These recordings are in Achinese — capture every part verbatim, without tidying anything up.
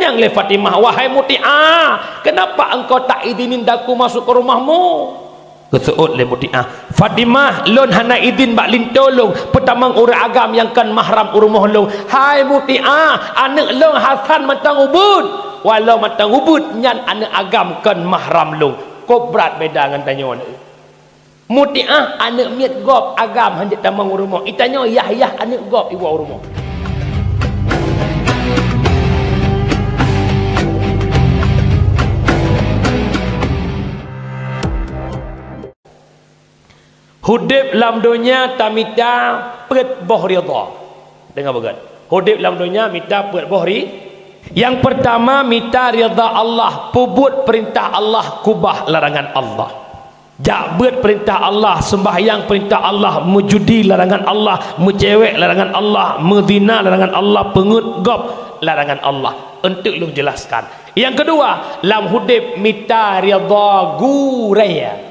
Tanyong lé Fatimah, "Wahai Mutiah, kenapa engkau tak izinin daku masuk ke rumahmu?" Geuseuôt lé Mutiah, "Fatimah, lôn hana izin bak linto lôn peutamong ureuëng agam nyang kon mahram u rumoh lôn. Hai Mutiah, aneuëk lôn Hasan mantong ubeut. Walau mantong ubeut, nyan aneuëk agam kon mahram lôn. Kok brat beda ngon tanyoe aneuëk." Mutiah aneuëk miet gob agam hanjeuet tamong u rumoh. Itanyoe Yahya aneuëk gob iwoe u rumoh. Udeb lam donya tamita peuet boh ridha. Deungoe beugét. Udeb lam donya mita peuet boh ri-, nyang peurtama mita ridha Allah, peubuet peurintah Allah, kubah larangan Allah. Jak beuet peurintah Allah, seumbahyang peurintah Allah, meujudi larangan Allah, meucewek larangan Allah, meuzina larangan Allah, peungeuet gob larangan Allah. Eunteuk lôn jelaskan. Nyang keudua, lam udeb mita ridha gurée.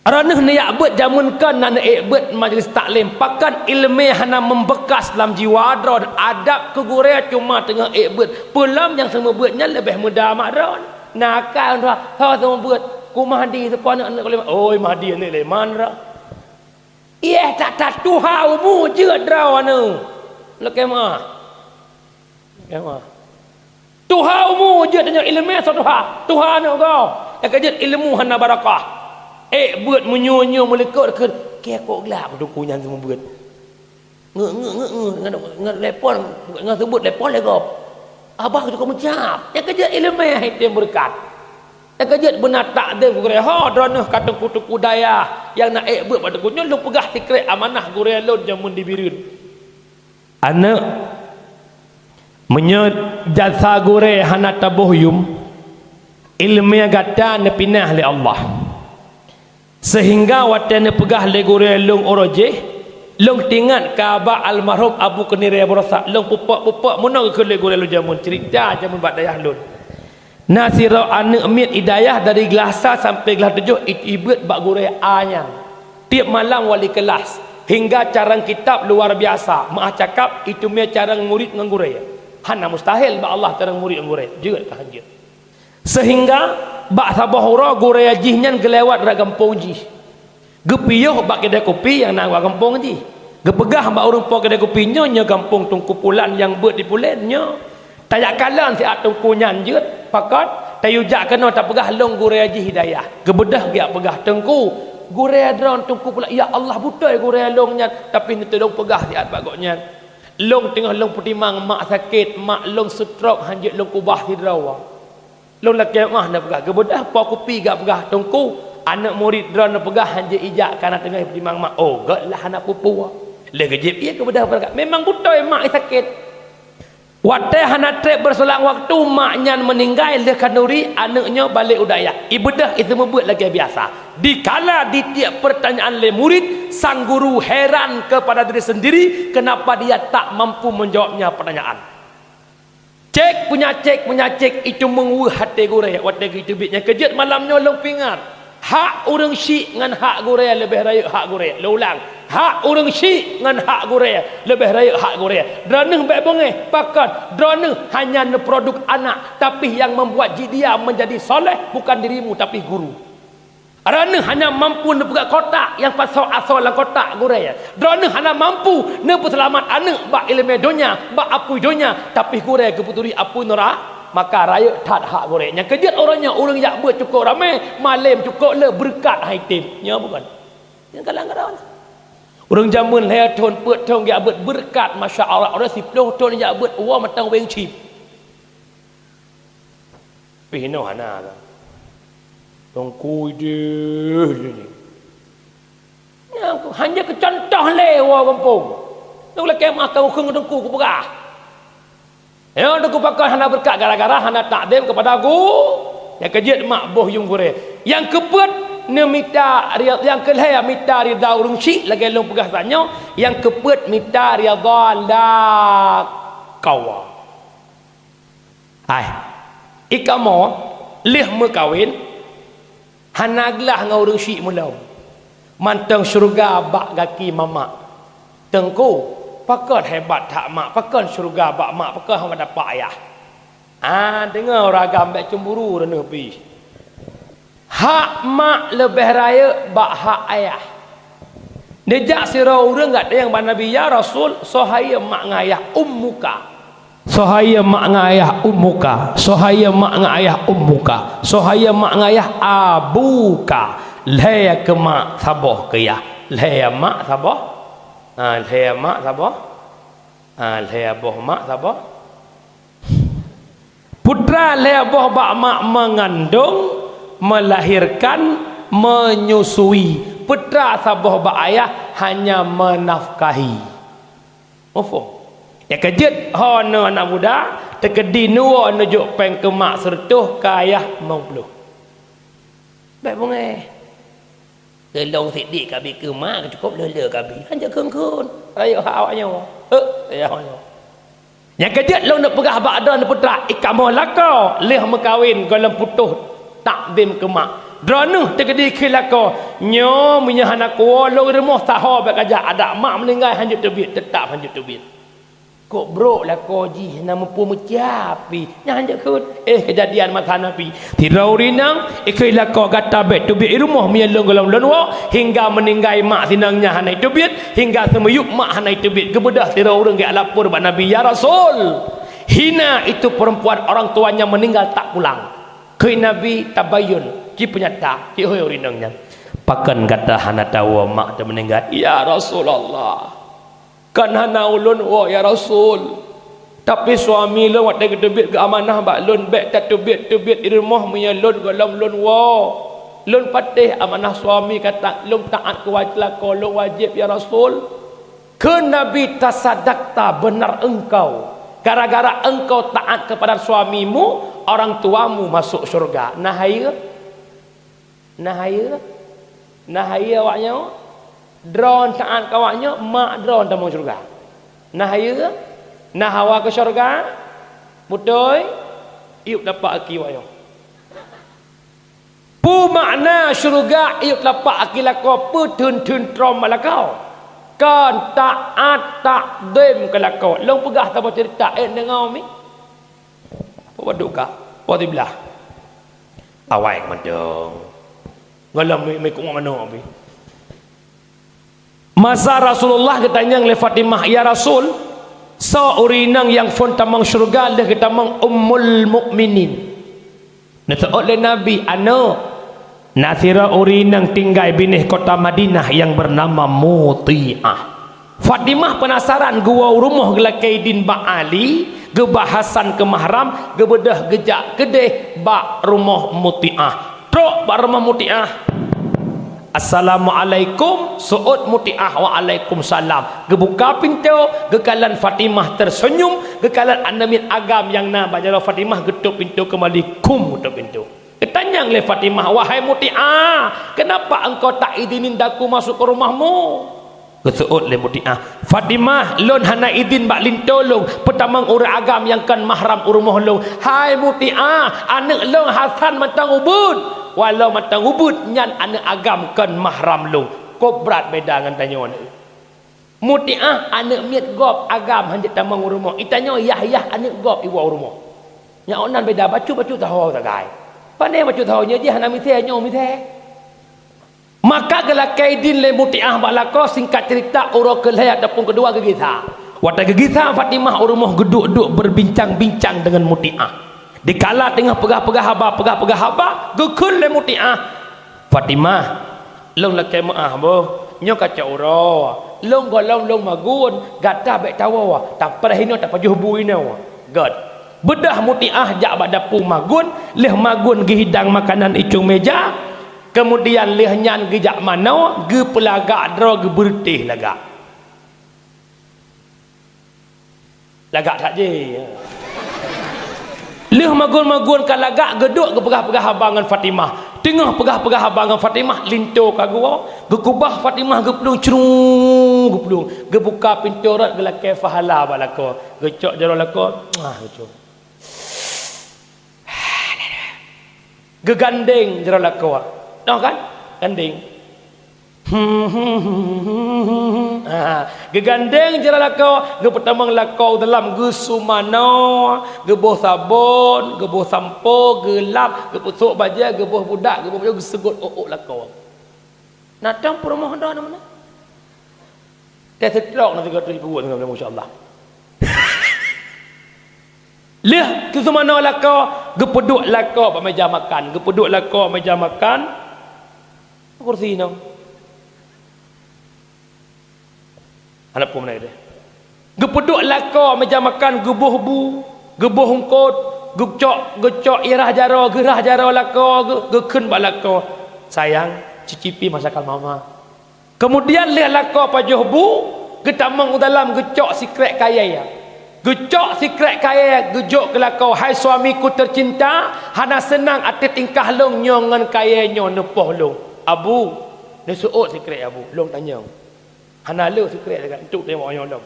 Droeneueh neujak beuet jameun kon na neuék beuet majelis taklim, pakon iéleumé hana meubeukas lam jiwa droe, adab keu gurée cuma teungoh ék beuet. Peulom nyang seumeubeuet nyan leubeh muda mak droe. Na ka droe, ho seumeubeuet, ku Mahdi seukoe aneuëk, aneuëk lé, oi Mahdi aneuëk lé man droe. Iéh that-that tuha umu jeuet droe aneuëk. Lakée meuah. Lakée meuah. Tuha umu jeuet tanyoe iéleumé soe tuha. Tuha aneuëk goe. Nyang ka jeuet iéleumé hana barakah. Ék beuet meunyoe-nyoe meulikot keu kée kok glak teungku nyan seumeubeuet. Ngeuk, ngeuk, ngeuk, ngeuk, ngon, ngon telepon, ngon seumeubeuet telepon lé gob. Abah teungku meucab. Nyang ka jeuet iéleumé hai tem beureukat. Nyang ka jeuet beuna takzim keu gurée. Ho droeneueh ka teungku-teungku dayah nyang na ék beuet bak teungku nyoe lôn peugah sikrék amanah gurée lôn jameun di Bireuen. Aneuëk, meunyoe jasa gurée hana taboh yuem, iéleumé gata neupinah lé Allah. Seuhingga watée neupeugah lé gurée lôn uroe jéh, lôn teuingat keu bak almarhum Abu Keunirée Barosak, lôn peupak-peupak meunoe geukheun lé gurée lôn jameun, ceurita jameun bak dayah lôn. Na sidroe aneuëk miet i dayah dari glah sa sampoe glah tujoh i-, ibeuet bak gurée A nyan. Tieb malam wali keulas, hingga carông kitab luar biasa, meuah cakap iteumé carông murit ngon gurée. Hana mustahil bak Allah carông murit ngon gurée, jeuet ka han jeuet. Seuhingga bak saboh uroe gurée jih nyan geulewat rot gampông jih. Geupiôh bak keudè kupi nyang na bak gampông jih. Geupeugah bak ureuëng po keudè kupi nyoe, "Nyoe gampông Teungku Pulan nyang beuet di Pulen nyoe. Tajak kalon siat teungku nyan jeuet, pakon tayue jak keunoe tapeugah lôn gurée jih i dayah." Geubeudôh geujak peugah, "Teungku, gurée droen Teungku Pulan." "Ya Allah, beutôi gurée lôn nyan, tapi neutulông peugah siat bak gobnyan. Lôn teungoh lôn peutimang mak sakét, mak lôn seutrok han jeuet lôn keubah sidroe." Lôn lakée meuah neupeugah, geubeudôh po kupi geujak peugah, "Teungku, aneuëk murit droen neupeugah han jeuet ijak kareuna teungoh ipeutimang mak." "Oh, gét lah hana peue-peue." Lheueh geujieb ié geubeudôh beurangkat. Memang beutôi mak sakét. Watée hana treb beuseulang waktu mak nyan meuninggai, lheueh khanduri aneuëk nyoe balek u dayah. Ibeudôh iseumeubeuet lagée biasa. Dikala ditieb peurtanyaan lé murit, sang guru heran keupada diri seundiri, keunapa dia tak mampu meujawabnya peurtanyaan. Cék punya cék, punya cék, iteumeung weueh até gurée watée geuteubiet nyang keujeuet malam nyoe lôn peuingat. Hak ureuëng syiek ngon hak gurée leubeh rayeuk hak gurée. Lôn ulang, hak ureuëng syiek ngon hak gurée leubeh rayeuk hak gurée. Droeneueh bék beungéh, pakon? Droeneueh hanya neuproduksi anak, tapi nyang membuat jih dia menjadi soleh bukan dirimu, tapi guru. Droeneueh hana mampu neupeugah kotak nyang pasoe asoe lam kotak gurée. Droeneueh hana mampu neupeuseulamat aneuëk bak iéleumé donya, bak apui donya, tapi gurée geupeuturi apui neura-, maka rayeuk that hak gurée. Nyang keujeuet uroe nyoe ureuëng jak beuet cukôp ramé, malém cukôp le, beureukat hai tem. Nyoe bukan. Nyang kalang keudroe. Ureuëng jameun lhée thon, peuet thon jak beuet beureukat, masya Allah, ureuëng siplôh thon jak beuet, woe mantong wéng cit. Pih inoe hana ka. Teungku ideh lé. Nyang ku hana keucuntoh lé woe gampông. Nyoe lakée meuah ka ukeue teungku kupeugah. Nyoe teungku pakon hana beureukat gara-gara hana takzim keupada gu-, nyang keujeuet mak boh yuem gurée. Nyang keupeuet neumita ri-, nyang keulhée mita ridha ureuëng syiek lagée lôn peugah tanyoe, nyang keupeuet mita ridha lakawa. Hai, ikamoe lheueh meukawen, hana glah ngon ureuëng syiek meulom. Mantong syeuruga bak gaki mamak. Teungku, pakon hebat that mak, pakon syeuruga bak mak, pakon hana dapat ayah. Ah, deungoe ureueng agam, bèk cemburu, droeneuh pih. Hak mak leubeh rayeuk bak hak ayah. Neujak sidroe ureueng geutanyong bak Nabi, "Ya Rasul, soe han mak ngon ayah?" "Ummuka." "Soe han mak ngon ayah?" "Ummuka." "Soe han mak ngon ayah?" "Ummuka." "Soe han mak ngon ayah?" "Abuka." Lhèe keu mak, saboh keu yah. Lhèe mak, saboh. Ha, lhèe mak, saboh. Ha, lhèe boh mak, saboh. Putra lhèe boh bak mak mengandung, melahirkan, menyusui. Putra saboh bak ayah hanya menafkahi. Muphom? Nyang keujeuet, ho neuh anak muda, teukeudi neuwoe neujok péng keu mak seureutôh, keu ayah limong ploh. Bèk beungèh. Keu lôn sidik kabi, keu mak cukôp le-le kabi. Hanjeuet kheun-kheun. Rayeuk hak awak nyoe. Heuh, rayeuk awak nyoe. Nyang keujeuet lôn neupeugah bak droeneuh putra, i kamoe lakoe lheueh meukawen gohlom putôh takzim keu mak. Droeneuh teukeudi kheun lakoe, nyoe meunyoe hana kuwoe lôn rumoh, saho bèk kajak, adak mak meuninggai hanjeuet teubiet, teutap hanjeuet teubiet. Kok brok lakoe jih na muphom meucah pih, nyan hanjeuet kheun. Eh, keujadian masa Nabi. Sidroe ureueng inong, ikheun lakoe, "Gata bèk teubiet i rumoh meunyoe lôn gohlom lôn woe, hingga meuninggai mak sinong nyan hana iteubiet, hingga seumiyueb mak hana iteubiet." Geubeudôh sidroe ureueng geulapor bak Nabi, "Ya Rasul, hina itu perempuan, orang tuanya meninggal tak pulang." Kheun Nabi tabayun, ci peunyata, ci hôi ureueng inong nyan. "Pakon gata hana tawoe mak teuh meuninggai?" "Ya Rasulullah, kon hana ulôn woe, ya Rasul. Tapi suami lôn watèe geuteubiet geuamanah bak lôn, bèk tateubiet-teubiet i rumoh meunyoe lôn gohlom lôn woe. Lôn patéh amanah suami, ka ta-, lôn taát keu wa-, lakoe lôn wajéb, ya Rasul." Kheun Nabi, "Tasadakta, benar engkau. Gara-gara engkau taat kepada suamimu, orang tuamu masuk syurga." Na hayeue? Na hayeue? Na hayeue awak nyoe? Droe taát keu awak nyoe, mak droe tamong syeuruga. Na hayeue? Na hawa keu syeuruga? Beutôi? Yuk dapat aki awak nyoe. Peue makna syeuruga yuk dapat aki lakoe, peutheun-theun trom bak lakoe? Kon taát takzim keu lakoe. Lôn peugah saboh ceurita, eh, deungoe mi. Peue duka? Peue siblah? Awai mantong. Gohlom mi, mi kungok manok mi. Masa Rasulullah geutanyong lé Fatimah, "Ya Rasul, soe ureueng inong nyang phon tamong syeuruga lheueh geutamong Ummul Mukminin?" Neuseuôt lé Nabi, "Aneuk, na sidroe ureueng inong tinggai binéh kota Madinah nyang beunama Muti'ah." Fatimah peunasaran, geuwoe u rumoh geulakèe idin bak Ali, geubah Hasan keu mahram, geubeudôh geujak keudeh bak rumoh Muti'ah. Trok bak rumoh Muti'ah. "Assalamualaikum," seuôt Muti'ah, "Waalaikumsalam." Geubuka pintoe, geukalon Fatimah terseunyum, geukalon aneuk miet agam nyang na bak jaroe Fatimah, geutôp pintoe keumali, khum geutôp pintoe. Geutanyong lé Fatimah, "Wahai Muti'ah, kenapa engkau tak izinin daku masuk ke rumahmu?" Geuseuôt lé Muti'ah, "Fatimah, lôn hana idin bak linto lôn peutamong ureueng agam nyang kon mahram u rumoh lôn." "Hai Muti'ah, aneuk lôn Hasan mantong ubeut. Walau mantong ubeut, nyan aneuk agam kon mahram lôn." Kok brat beda ngon tanyoe. Muti'ah aneuk miet gob agam hanjeuet tamong u rumoh. Itanyoe yah-yah aneuk gob iwoe u rumoh. Nyan awak nan beda, bacut-bacut saho sagai. Pane bacut saho, nyoe jih hana misé, nyoe misé. Maka geulakèe idin lé Muti'ah bak lakoe, singkat cerita, uroe keulhèe ataupun keudua geugisa. Watèe geugisa, Fatimah u rumoh geuduek-duek berbincang-bincang dengan Muti'ah. Dikala teungoh peugah-peugah haba, peugah-peugah haba, geukheun lé Muti'ah, "Fatimah, lôn lakèe meu'ah boh, nyoe ka cok uroe. Lôn gohlom lôn magun, gata bèk tawoe, tapreh inoe, tapajoh bu inoe." Gèt. Beudôh Muti'ah jak bak dapu magun, lheueh magun geuhidang makanan icong meja, keumudian lheueh nyan geujak manoe, geupeulagak droe, geubeureutéh lagak. Lagak that jih. Lheueh magun-magun ka lagak, geuduek geupeugah-peugah haba ngon Fatimah. Teungoh peugah-peugah haba ngon Fatimah, linto ka geuwoe, geukubah Fatimah geuplueng, cruu, geuplueng. Geubuka pintoe rot, geulakèe pahala bak lakoe. Geucok jaroe lakoe, ah, geucok. Geugandeng jaroe lakoe. Noh kan? Gandeng. Ha, geugandeng jaroe lakoe, geupeutamong lakoe dalam, geusumanoe, geuboh sabon, geuboh sampo, geulap, geupeusok bajée, geuboh budak, geuboh bajée, geuseugot ôk-ôk lakoe. Na tom peurumoh droe na meunan? Teuh seutrok na sigoe teuk ibuet ngon, masya Allah. Lheueh geusumanoe lakoe, geupeuduek lakoe bak meja makan, geupeuduek lakoe meja makan, kursi nyoe. Hana peue meunan deh. Geupeuduek lakoe meja makan, geuboh bu, geuboh eungkot, geucok, geucok irah jaroe, geurah jaroe lakoe, geu-, geukheun bak lakoe, "Sayang, cicipi masakan mama." Keumudian lheueh lakoe pajoh bu, geutamong u dalam, geucok sikrek kayée. Geucok sikrek kayée, geujok keu lakoe, "Hai suamiku tercinta, hana seunang ateueh tingkah lôn nyoe ngon kayée nyoe neupoh lôn." "Abu, neuseuôt sikrek, Abu, lôn tanyong." Hana le sikrek lagée entuk teurimong nyoe lom.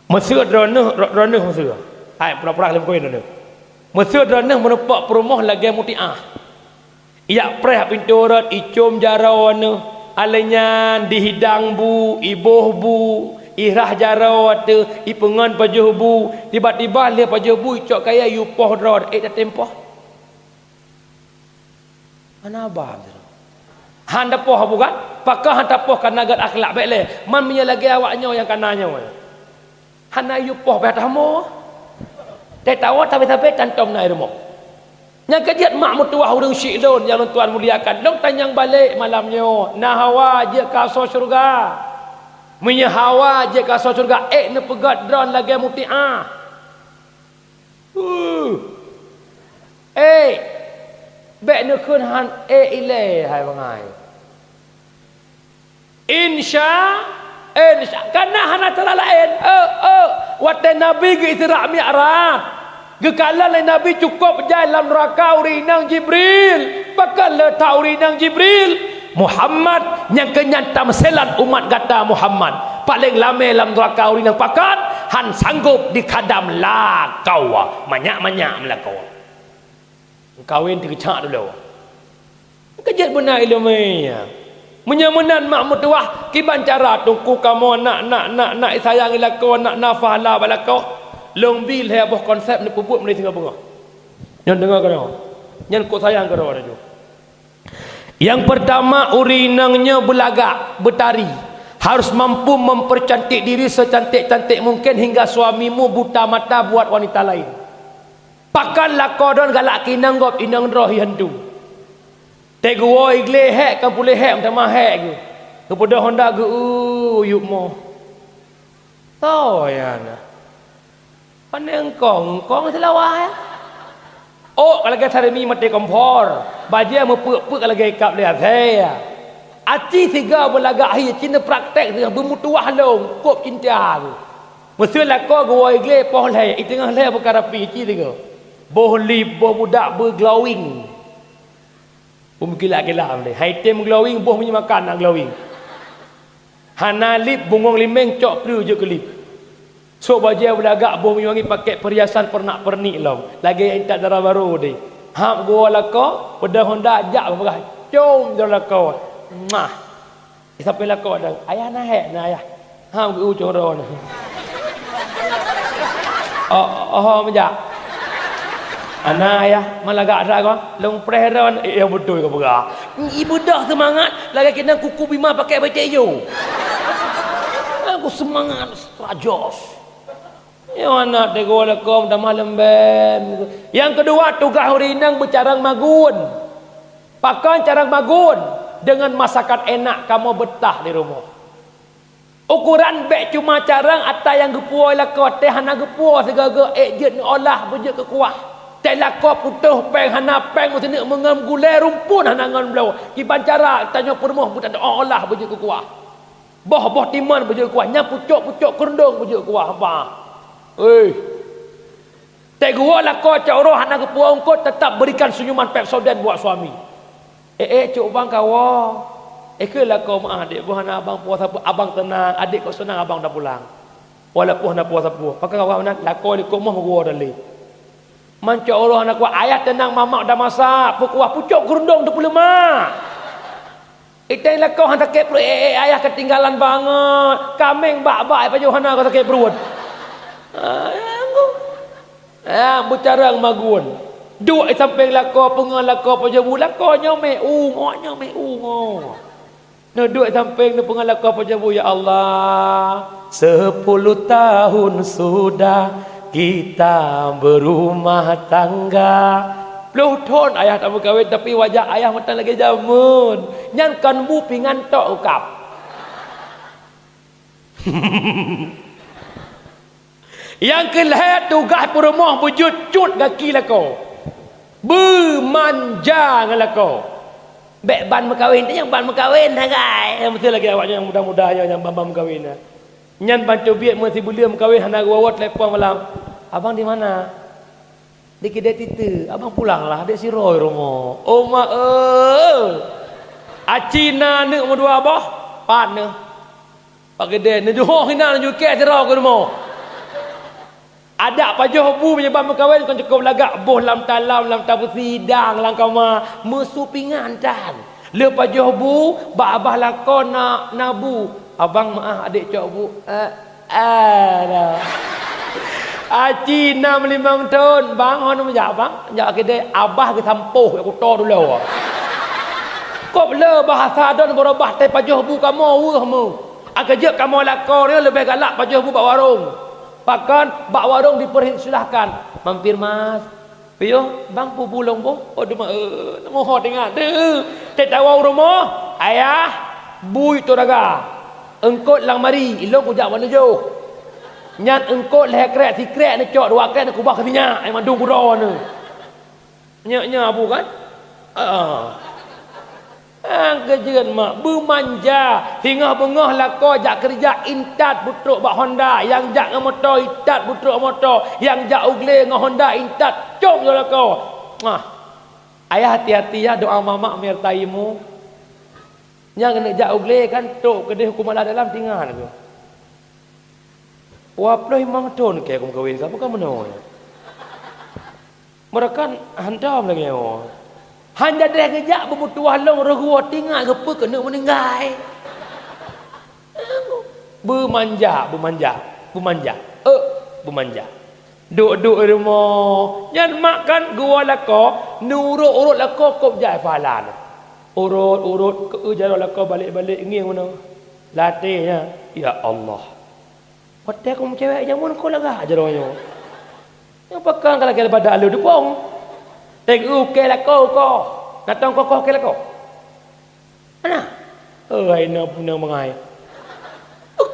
Meuseuôt droeneuh, ro-, droeneuh meuseuôt. Hai, pura-pura lom koin droeneuh. Meuseuôt droeneuh meuneupok peurumoh lagée mutiah. Ijak preh bak pintoe rot, icom jaroe neuh, alée nyan dihidang bu, iboh bu, irah jaroe teuh, ipeungon pajoh bu, tiba-tiba lheueh pajoh bu icok kayée, yue poh droe, ék tatem poh. Hana haba sidroe. Han tapoh bukan? Pakon han tapoh, kana gét akhlak bék lé. Man meunyoe lagée awak nyoe nyang kana nyoe, hana yue poh beh tamu. Teuh tawoe sabe-sabe tantom na i rumoh. Nyang keujeuet mak meutuwah ureuëng syiek lôn nyang lôn tuan muliakan, lôn tanyong balek malam nyoe, na hawa jeuet keu asoe syeuruga? Meunyoe hawa jeuet keu asoe syeuruga, ék neupeugét droe lagée mutiah. Uh. Eh, bék neukheun han eh ilée hai bangai. Insya, insya, kana hana cara laén. Eh, eh, watée Nabi geu-Isra Mi'raj, geukalon lé Nabi cukôp jai lam neuraka ureuëng inong Jibril. Pakon le that ureuëng inong Jibril? Muhammad nyang keu nyan tamsilan umat gata Muhammad. Paléng lamé lam neuraka ureuëng nyang pakon han sanggôp dikhadam lakoe, manyak-manyak meulakoe. Kawen teugeucak dulu. Keujeuet beuna ileumé nyan. Meunyoe meunan mak meutuwah, kiban cara teungku kamoe nak, nak, nak, nak sayang i lakoe, nak nafah la bak lakoe. Lôn bi lhée boh konsep neupeubuet meunyoe singoh beungoh. Nyan deungoe keunoe. Nyan kok sayang keudroe laju. Yang pertama, ureuëng inong nyoe beulagak, beutari, harus mampu mempercantik diri secantik-cantik mungkin hingga suamimu buta mata buat wanita lain. Pakon lakoe droen galak keu inong gob, inong droe hi hantu. Teuh geuwoe i glé hék, kan puléh hék, meutamah hék geuh. Geupeudong honda geu-u yup mo. Toh ya na. Pane engkong, engkong seulawa ya. Oh, lagée sarimi maté kompor. Bajée meupeuk-peuk lagée kap lé asée ya. Aci siga beulagak hi, ci neupraktek siga beumeutuwah lom, kop cinta tu. Meuseu lakoe geuwoe glé poh lhée, i teungoh lhée beukarapi ci siga. Boh lip, boh budak beuglowing. Peumeukilat-kilat lé. Hai tem glowing, boh meunyoe makan na glowing. Hana lip, bungong limeng cok peue jeuet keu lip. Sok bajée beulagak, boh meunyoe wangi, pakék peuriasan peurenak-peurenik lom. Lagée intat dara barô deh. Hab geuwoe lakoe, peudong honda jak beupeugah, "Com jaroe lakoe." Mah. Sampai lakoe dong, "Ayah na hék na ayah." Hab geu-u cong droe na. Oh, oh, oh, meujak. "Ana ayah, meulagak that ko, lôn preh droe." Eh, eh, beutôi ka peugah. Ibeudôh seumangat, lagée keunan kuku bima pakék beucék yo. Aku seumangat, strajos. Nyoe aneuk teungku lakoe tamah leumbém. Nyang keudua, tugaih ureuëng inong beucarông magun. Pakon carông magun? Deungon masakan enak kamoe beutah di rumoh. Ukoran bék cuma carông atra nyang geupuwoe lakoe, teuh hana geupuwoe sigoe-goe, ék jeuet neuolah beujeuet keu kuah. Teuh lakoe putôh péng hana péng, meuseuneuk meungon gulée rumpun hana ngon bloe. Kiban cara tanyoe peurumoh beutaolah beujeuet keu kuah. Boh-boh timon beujeuet kuah, nyang pucok-pucok keureundong beujeuet kuah, bah. Eh. Teuh geuwoe lakoe cok uroe hana geupuwoe eungkôt, tetap berikan senyuman Pepsodent buat suami. Eh, eh, cok bang kawoe. Eh, keu lakoe meuah, adék, boh hana abang puwoe sapeue, abang teunang, adék kok seunang abang tapulang. Walaupun hana puwoe sapeue. Pakon kawoe meunan, lakoe likot moh meuguwoe dalé. Man cok uroe hana kuat, ayah teunang, mamak da masak, peukuah pucok keureundong teupeuleumak. Itai lakoe han sakét pruet, eh, eh, ayah keutinggalan bangat. Kaméng bak-bak, eh, pajoh hana ka sakét pruet. Ah, ya, beucarang magun. Duek di sampéng lakoe, peungon lakoe pajoh bu, lakoe nyoe mé u, ngok nyoe mé u, ngok. Neuduek sampéng neupeungon lakoe pajoh bu, "Ya Allah, sepuluh tahun sudah kita berumah tangga." Ploh thon ayah tameukawen, tapi wajah ayah mantong lagée jameun. Nyan kon bu, pingan tok ukab. Nyang keu lhée tugaih peurumoh beujeuet cut gaki lakoe. Beumanja ngon lakoe. Bék ban meukawen, nyang ban meukawen sagai. Nyang beutôi lagée awak nyang muda-muda nyoe nyang ban-ban meukawen nyan. Nyan ban teubiet meu sibuleuen meukawen hana geuwoe-woe telepon malam. "Abang di mana?" "Di keudè titeue." "Abang pulanglah, dek sidroe rumoh." "Oh, mak, eh. Aci na aneuk meudua boh, pat neuh." Pak Gede, neujoh hinan neujukée sidroe keu rumoh. Adak pajoh bu meunyoe ban meukawen kon cukôp lagak, boh lam talam, lam tapeusidang, lam kama, meusupingan tan. Lheueh pajoh bu, bak abah lakoe na, na bu. "Abang meu'ah adek cok bu." "Eh, eh, dah." Aci nam limong thon, "Bang, hon meujak, Bang?" "Jak keudè, abah geusampôh, jak kuto dulu." Kop le bahasa don beurubah, teupajoh bu kamoe weueh mu. Akeujeuet kamoe lakoe nyoe leubeh galak pajoh bu bak warong. Pakon bak warong dipersilahkan. "Mampir, Mas." "Piôh, Bang, peue bu lôn boh?" "Oh, deuma, eh, moho teuingat deuh. Teuh tawoe u rumoh, ayah, bu itu daga. Eungkot lam mari, ilôn kujak bak neujoh. Nyan eungkot lhée krek, sikrek neucok, dua krek neukubah keu sinyak, ai mandum kudroe neuh." Nyak-nyak bu kan? Ah. Nyang keujeuet mak, beumanja, singoh beungoh lakoe jak keurija intat beutrok bak Honda, nyang jak ngon moto intat beutrok moto, nyang jak u glé ngon Honda intat com yoh lakoe. Ah. Ayah hati-hati ya, doa mamak menyertaimu. Nyang keuneuk jak u glé kan trok keudeh huköm Allah dalam tinggai lagée. Dua ploh limong thon keu meukawen ka, bukan meunoe. Meurakan hantom lagée nyoe. Han jadeh geujak beumeutuwah lom roh geuwoe tingat geupeu keuneuk meuninggai. Beumanja, beumanja, beumanja. Eh, beumanja. Duek-duek i rumoh. Nyan mak kan geuwoe lakoe, neurot-urot lakoe kop jai pahala. Urot-urot keu jaroe lakoe balek-balek ngieng meunoe. Lateh nyan, ya Allah. Watée keu cewek jameun ko lagak jaroe nyoe. Nyang pakon ka lagée badak lheueh dupông. Teuka ukée lakoe koh. Na tong kokoh ukée lakoe? Hana. Oh, hai na punang bangai.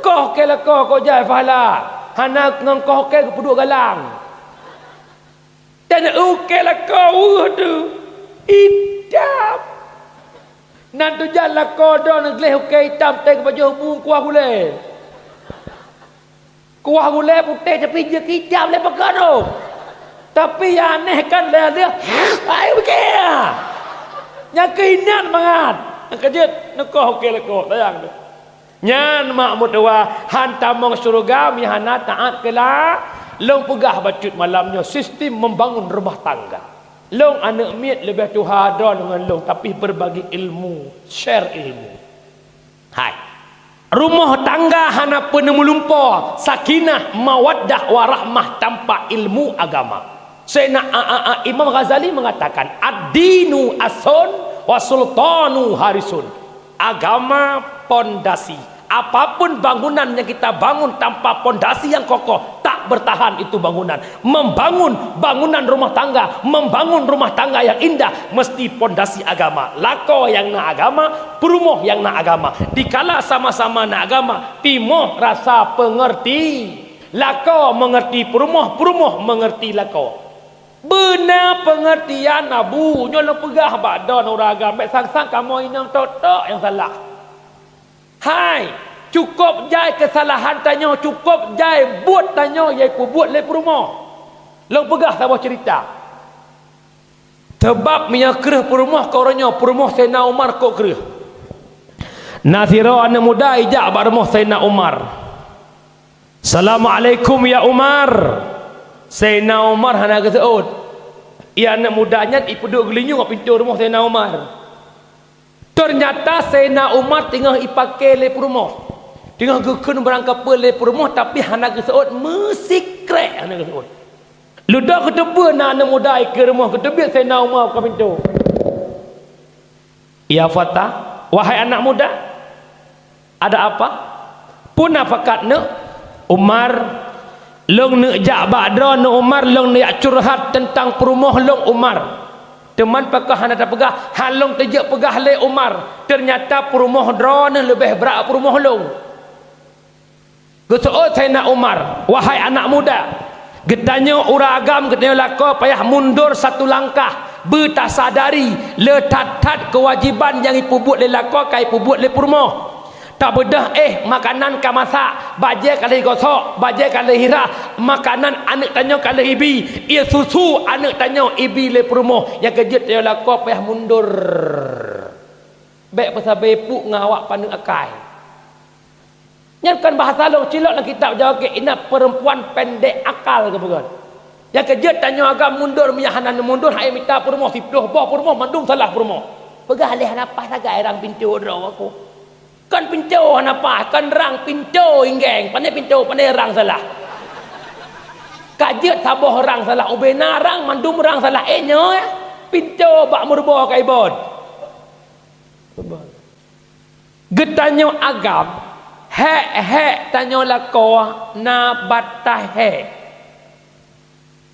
Koh ukée lakoe ko jai pahala. Hana ngon koh ukée geupeuduek galang. Dan ukée lakoe weueh tu itam. Nan tujan lakoe droe neugleh ukée itam teuka pajoh bu kuah gulée. Kuah gulée putéh tapi jeuet keu itam lé pakon. Tapi nyang aneh kan lé lheueh ai ukée. Nyang keuinan mangat. Nyang keujeuet neukoh ukée lakoe, sayang tu. Nyan mak meutuwah, han tamong syeuruga meuhana taát keu la-, lôn peugah bacut malam nyoe sistem membangun rumah tangga. Lôn aneuk miet leubeh tuha droe ngon lôn, tapi berbagi ilmu, share ilmu. Hai. Rumoh tangga hana peuneumulumpo, sakinah, mawaddah, warahmah tanpa ilmu agama. Saidina A, A, A, Imam Ghazali mengatakan, "Ad-dinu ason wa sultanu harisun." Agama pondasi. Apapun bangunan yang kita bangun tanpa pondasi yang kokoh, tak bertahan itu bangunan. Membangun bangunan rumah tangga, membangun rumah tangga yang indah, mesti pondasi agama. Lakoe nyang na agama, peurumoh nyang na agama. Dikala sama-sama na agama, timoh rasa pengerti. Lakoe mengerti peurumoh, peurumoh mengerti lakoe. Beuna peungeurtian, Abu, nyoe lôn peugah bak droeneuh ureueng agam, bék sang-sang kamoe inong tok-tok nyang salah. Hai, cukôp jai keusalahan tanyoe, cukôp jai buet tanyoe nyang peubuet lé peurumoh. Lôn peugah saboh ceurita. Sabab meunyoe kreueh peurumoh keu uroe nyoe, peurumoh Saidina Umar kok kreueh. Na sidroe aneuk muda ijak bak rumoh Saidina Umar. "Assalamualaikum ya Umar." Saidina Umar hana geuseuôt. Ia aneuk muda nyan ipeuduek geulinyueng bak pintoe rumoh Saidina Umar. Teunyata Saidina Umar teungoh ipaké lé peurumoh. Teungoh geukheun barang kapeue lé peurumoh, tapi hana geuseuôt, meusikrek hana geuseuôt. Ludoe geuteupeue na aneuk muda ikeue rumoh, geuteubiet Saidina Umar buka pintoe. "Ya fata, wahai anak muda, ada apa?" "Peue na pakat neuk?" "Umar, lôn neuk jak bak droeneuh Umar, lôn neuk jak curhat teuntang peurumoh lôn Umar. Teuma pakon hana tapeugah, han lôn teujeuet peugah lé Umar, teunyata peurumoh droeneuh leubeh brat peurumoh lôn." Geuseuôt Saidina Umar, "Wahai anak muda, geutanyoe ureuëng agam, geutanyoe lakoe payah mundur satu langkah, beutasadari le that-that keuwajéban nyang ipeubuet lé lakoe ka ipeubuet lé peurumoh. Tabeudôh éh makanan ka masak, bajée ka lheueh gosok, bajée ka lheueh hirah, makanan aneuëk tanyoe ka lheueh ibi, ie susu aneuëk tanyoe ibi lé peurumoh, nyang keu jeuet tanyoe lakoe payah mundur. Bék peusabe puk ngon awak paneuk akai." Nyan kon bahasa lôn, cilok lam kitab Jawa Kek, ina perempuan pendek akal geupeugah. Nyang keu jeuet tanyoe agam mundur, meunyo hana mundur, hai mita peurumoh, siplôh boh peurumoh, mandum salah peurumoh. Peugah lé hana paih sagai rang pintoe droe aku. Kon pintoe hana paih, kon rang pintoe inggeng, pane pintoe, pane rang salah. Ka jeuet saboh rang salah, ubena rang, mandum rang salah, eh nyoe, eh, pintoe bak meuruboh ka ibot. Geutanyoe agam, hék-hék tanyoe lakoe na bataih hék.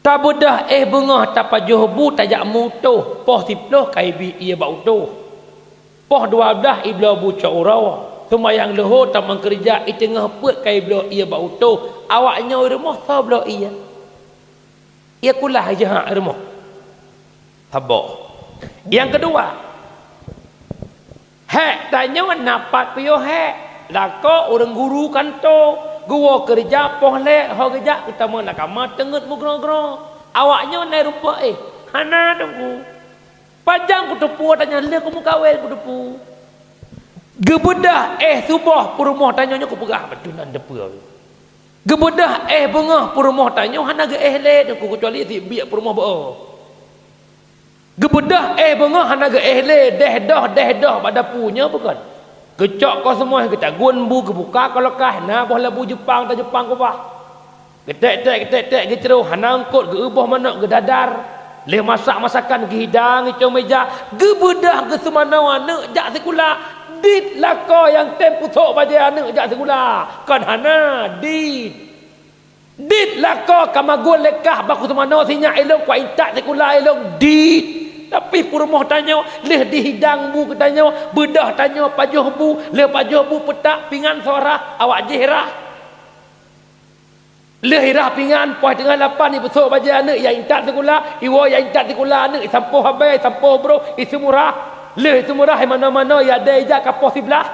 Tabeudôh éh beungoh tapajoh bu tajak meu-utôh, poh siplôh ka ibi ie bak utôh. Poh dua blaih ibloe bu cok uroe, seumayang leuhô tamong keurija, i teungoh peuet ka ibloe ie bak utôh, awaknyoe i rumoh soe bloe ie? Ie kulah jeuhak rumoh. Saboh. Nyang keudua, hék tanyoe na pat piôh hék. Lakoe ureuëng guru kanto, geuwoe keureuja poh lhée, ho geujak geutamong lam kama teungeut meugroe-groe. Awaknyoe na rumpok éh, hana teungku. Pajan kuteupeu tanyoe lheueh kumeukawen kuteupeu. Geubeudôh éh suboh peurumoh tanyoe nyoe kupeugah beutôi nan teupeu. Geubeudôh éh beungoh peurumoh tanyoe hana geuéh lé teungku, keucuali si biek peurumoh beu-o. Geubeudôh éh beungoh hana geuéh lé, deh doh, deh doh bak dapu nyoe bukon. Geucok koh seumoh, geutagun bu, geubuka koh lokah, na boh labu Jeupang, ta Jeupang keubah. Geutek-tek, geutek-tek, geucrôh, hana eungkot, geueu boh manok, geudadar. Lheueh masak masakan, geuhidang, geucong meja, geubeudôh geuseumanoe aneuëk jak sikula. Dit lakoe nyang tem peusok bajée aneuëk jak sikula. Kon hana, dit. Dit lakoe ka magun lé kah bak kuseumanoe sinyak ilong, kuintat sikula ilong, dit. Tapi peurumoh tanyoe lheueh dihidang bu geutanyoe, beudôh tanyoe pajoh bu, lheueh pajoh bu peutak pingan soe rhah, awak jih rhah. Lheueh i rhah pingan, poh teungoh lapan ipeusok bajée aneuëk, ya intat sikula, iwoe ya intat sikula aneuëk, isampoh abée, isampoh broh, iseumurah. Lheueh iseumurah, imanoe-manoe, ya dée ijak ka poh siblaih.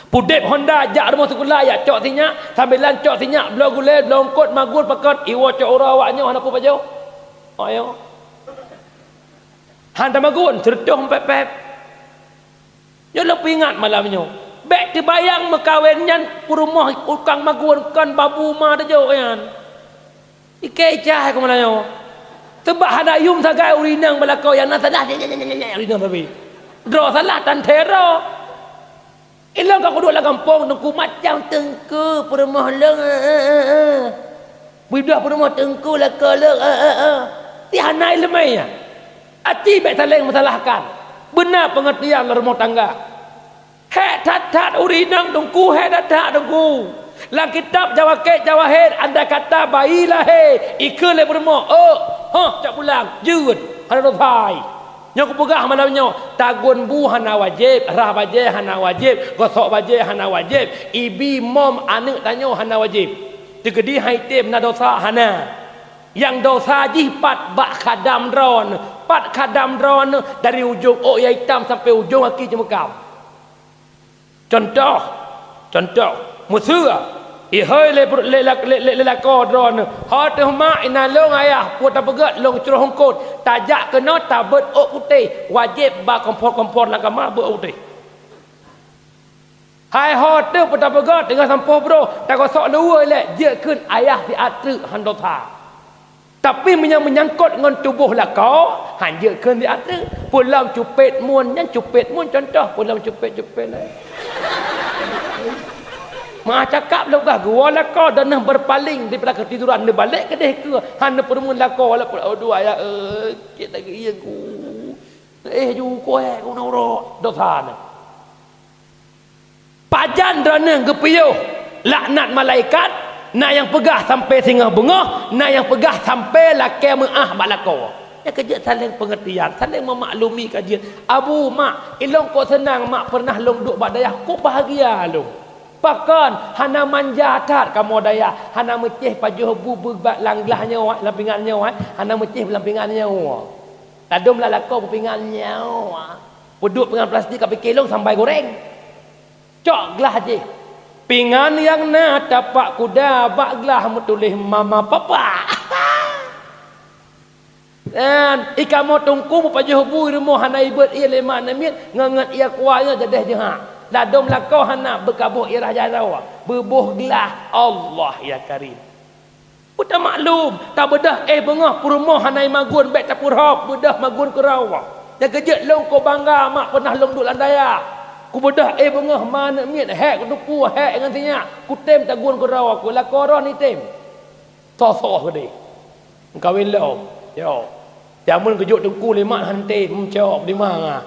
Pudeb honda jak rumoh sikula, ya cok sinyak, sambilan cok sinyak, bloe gulée, bloe eungkot, magun pakot, iwoe cok uroe awaknyoe hana peue pajoh. Ayo. Han tamagun, seureutôh pép-pép. Nyoe lôn peuingat malam nyoe. Bék teubayang meukawen nyan peurumoh ukang magun kon babu ma teujok nyan. Ikei cah keu malam nyoe. Teubak hana yum sagai ureuëng inong beulakau nyang na salah, ureuëng inong sabe. Droe salah tan tero. Ilong ka kuduek lam gampông teungku macam teungku peurumoh lôn, eh, eh, eh, eh. Beudoh peurumoh teungku lakoe lôn, eh, eh, eh. Ti hana ileumé nyan. Aci bék saléng meusalahkan. Beuna peungeurtian lam rumoh tangga. Hék that-that ureuëng inong teungku, hék that-that teungku. Lam kitab Jawakét Jawahét, andai kata bayi lahé, ikheun lé peurumoh, "Ôk, hoh, cok pulang, jeuet, hana dosa." Nyoe kupeugah malam nyoe, tagun bu hana wajéb, rhah bajée hana wajéb, gosok bajée hana wajéb, ibi mom aneuëk tanyoe hana wajéb. Teukeudi han item na dosa, hana. Nyang dosa jih pat bak khadam droeneuh, pat khadam droeneuh dari ujong ôk nyang itam sampoe ujong aki jeumeukam. Cuntoh, cuntoh, meuseu, ihôi lé, lé, lé, lé, lé lakoe droeneuh, "Ho teuh mak, inan lôn ayah, peue tapeugét lôn cruh eungkot, tajak keunoe tabeuet ôk putéh, wajéb ba kompor-kompor lam kama beuet ôk putéh." Hai ho teuh peue tapeugét teungoh sampoh broh, tagosok luweue ilée, jeuet kheun ayah siat treuk han dosa. Tapi meunyoe meunyangkot ngon tuboh lakoe, hanjeuet kheun di ateueh. Peulom cupet mun, nyan cupet mun contoh, peulom cupet-cupet laén. Meuah cakap lôn gah geuwoe lakoe, dan neuh beurpaléng daripada keutiduran, neubalek keudeh keue, hana peurumun lakoe, walaupun, "Aduh, ayah, eh, sakét lagèe ié ku. Eh, ju koe, ku na uroe." Dosa nyan. Pajan droeneuh geupiôh laknat malaikat, na nyang peugah sampoe singoh beungoh, na nyang peugah sampoe lakèe meuah bak lakoe. Nyan keuh jeuet saléng peungeurtian, saléng meumaklumi ka jeuet. Abu, mak, ilôn kok seunang mak peureunah lôn duek bak dayah, kok bahagia lôn. Pakon hana manja that kamoe dayah, hana meucéh pajoh bu beubat lam glah nyoe, lam pingan nyoe, hana meucéh lam pingan nyoe. Ladôm lam lakoe beu pingan nyoe. Peuduek pingan plastik ka pike lôn sambai goreng. Cok glah jih. Pingan nyang na tapak kuda, bak glah meutuléh mama papa. Dan i kamoe teungku meupajoh bu i rumoh hana ibeuet ié lé mak namiet, ngon-ngon ié kuah nyoe jadeh jeuhak. Ladôm lakoe hana beukaboh irah jaroe, beuboh glah. Allah ya Karim. Beutamaklum, tabeudôh éh beungoh peurumoh hana imagun, bék tapeurhôb, beudôh magun keudroe. Nyang keuh jeuet lôn kok bangga mak peureunah lôn duek lam dayah. Kubeudôh éh beungoh ma aneuk miet, hék kuteupue, hék ngon sinyak, kutem tagun keudroe, ku lakoe droe ni tem. Soe-soe keudeh. Meukawen lom. Yo. Jameun geujok teungku lé mak han tem, meucok, dimanga.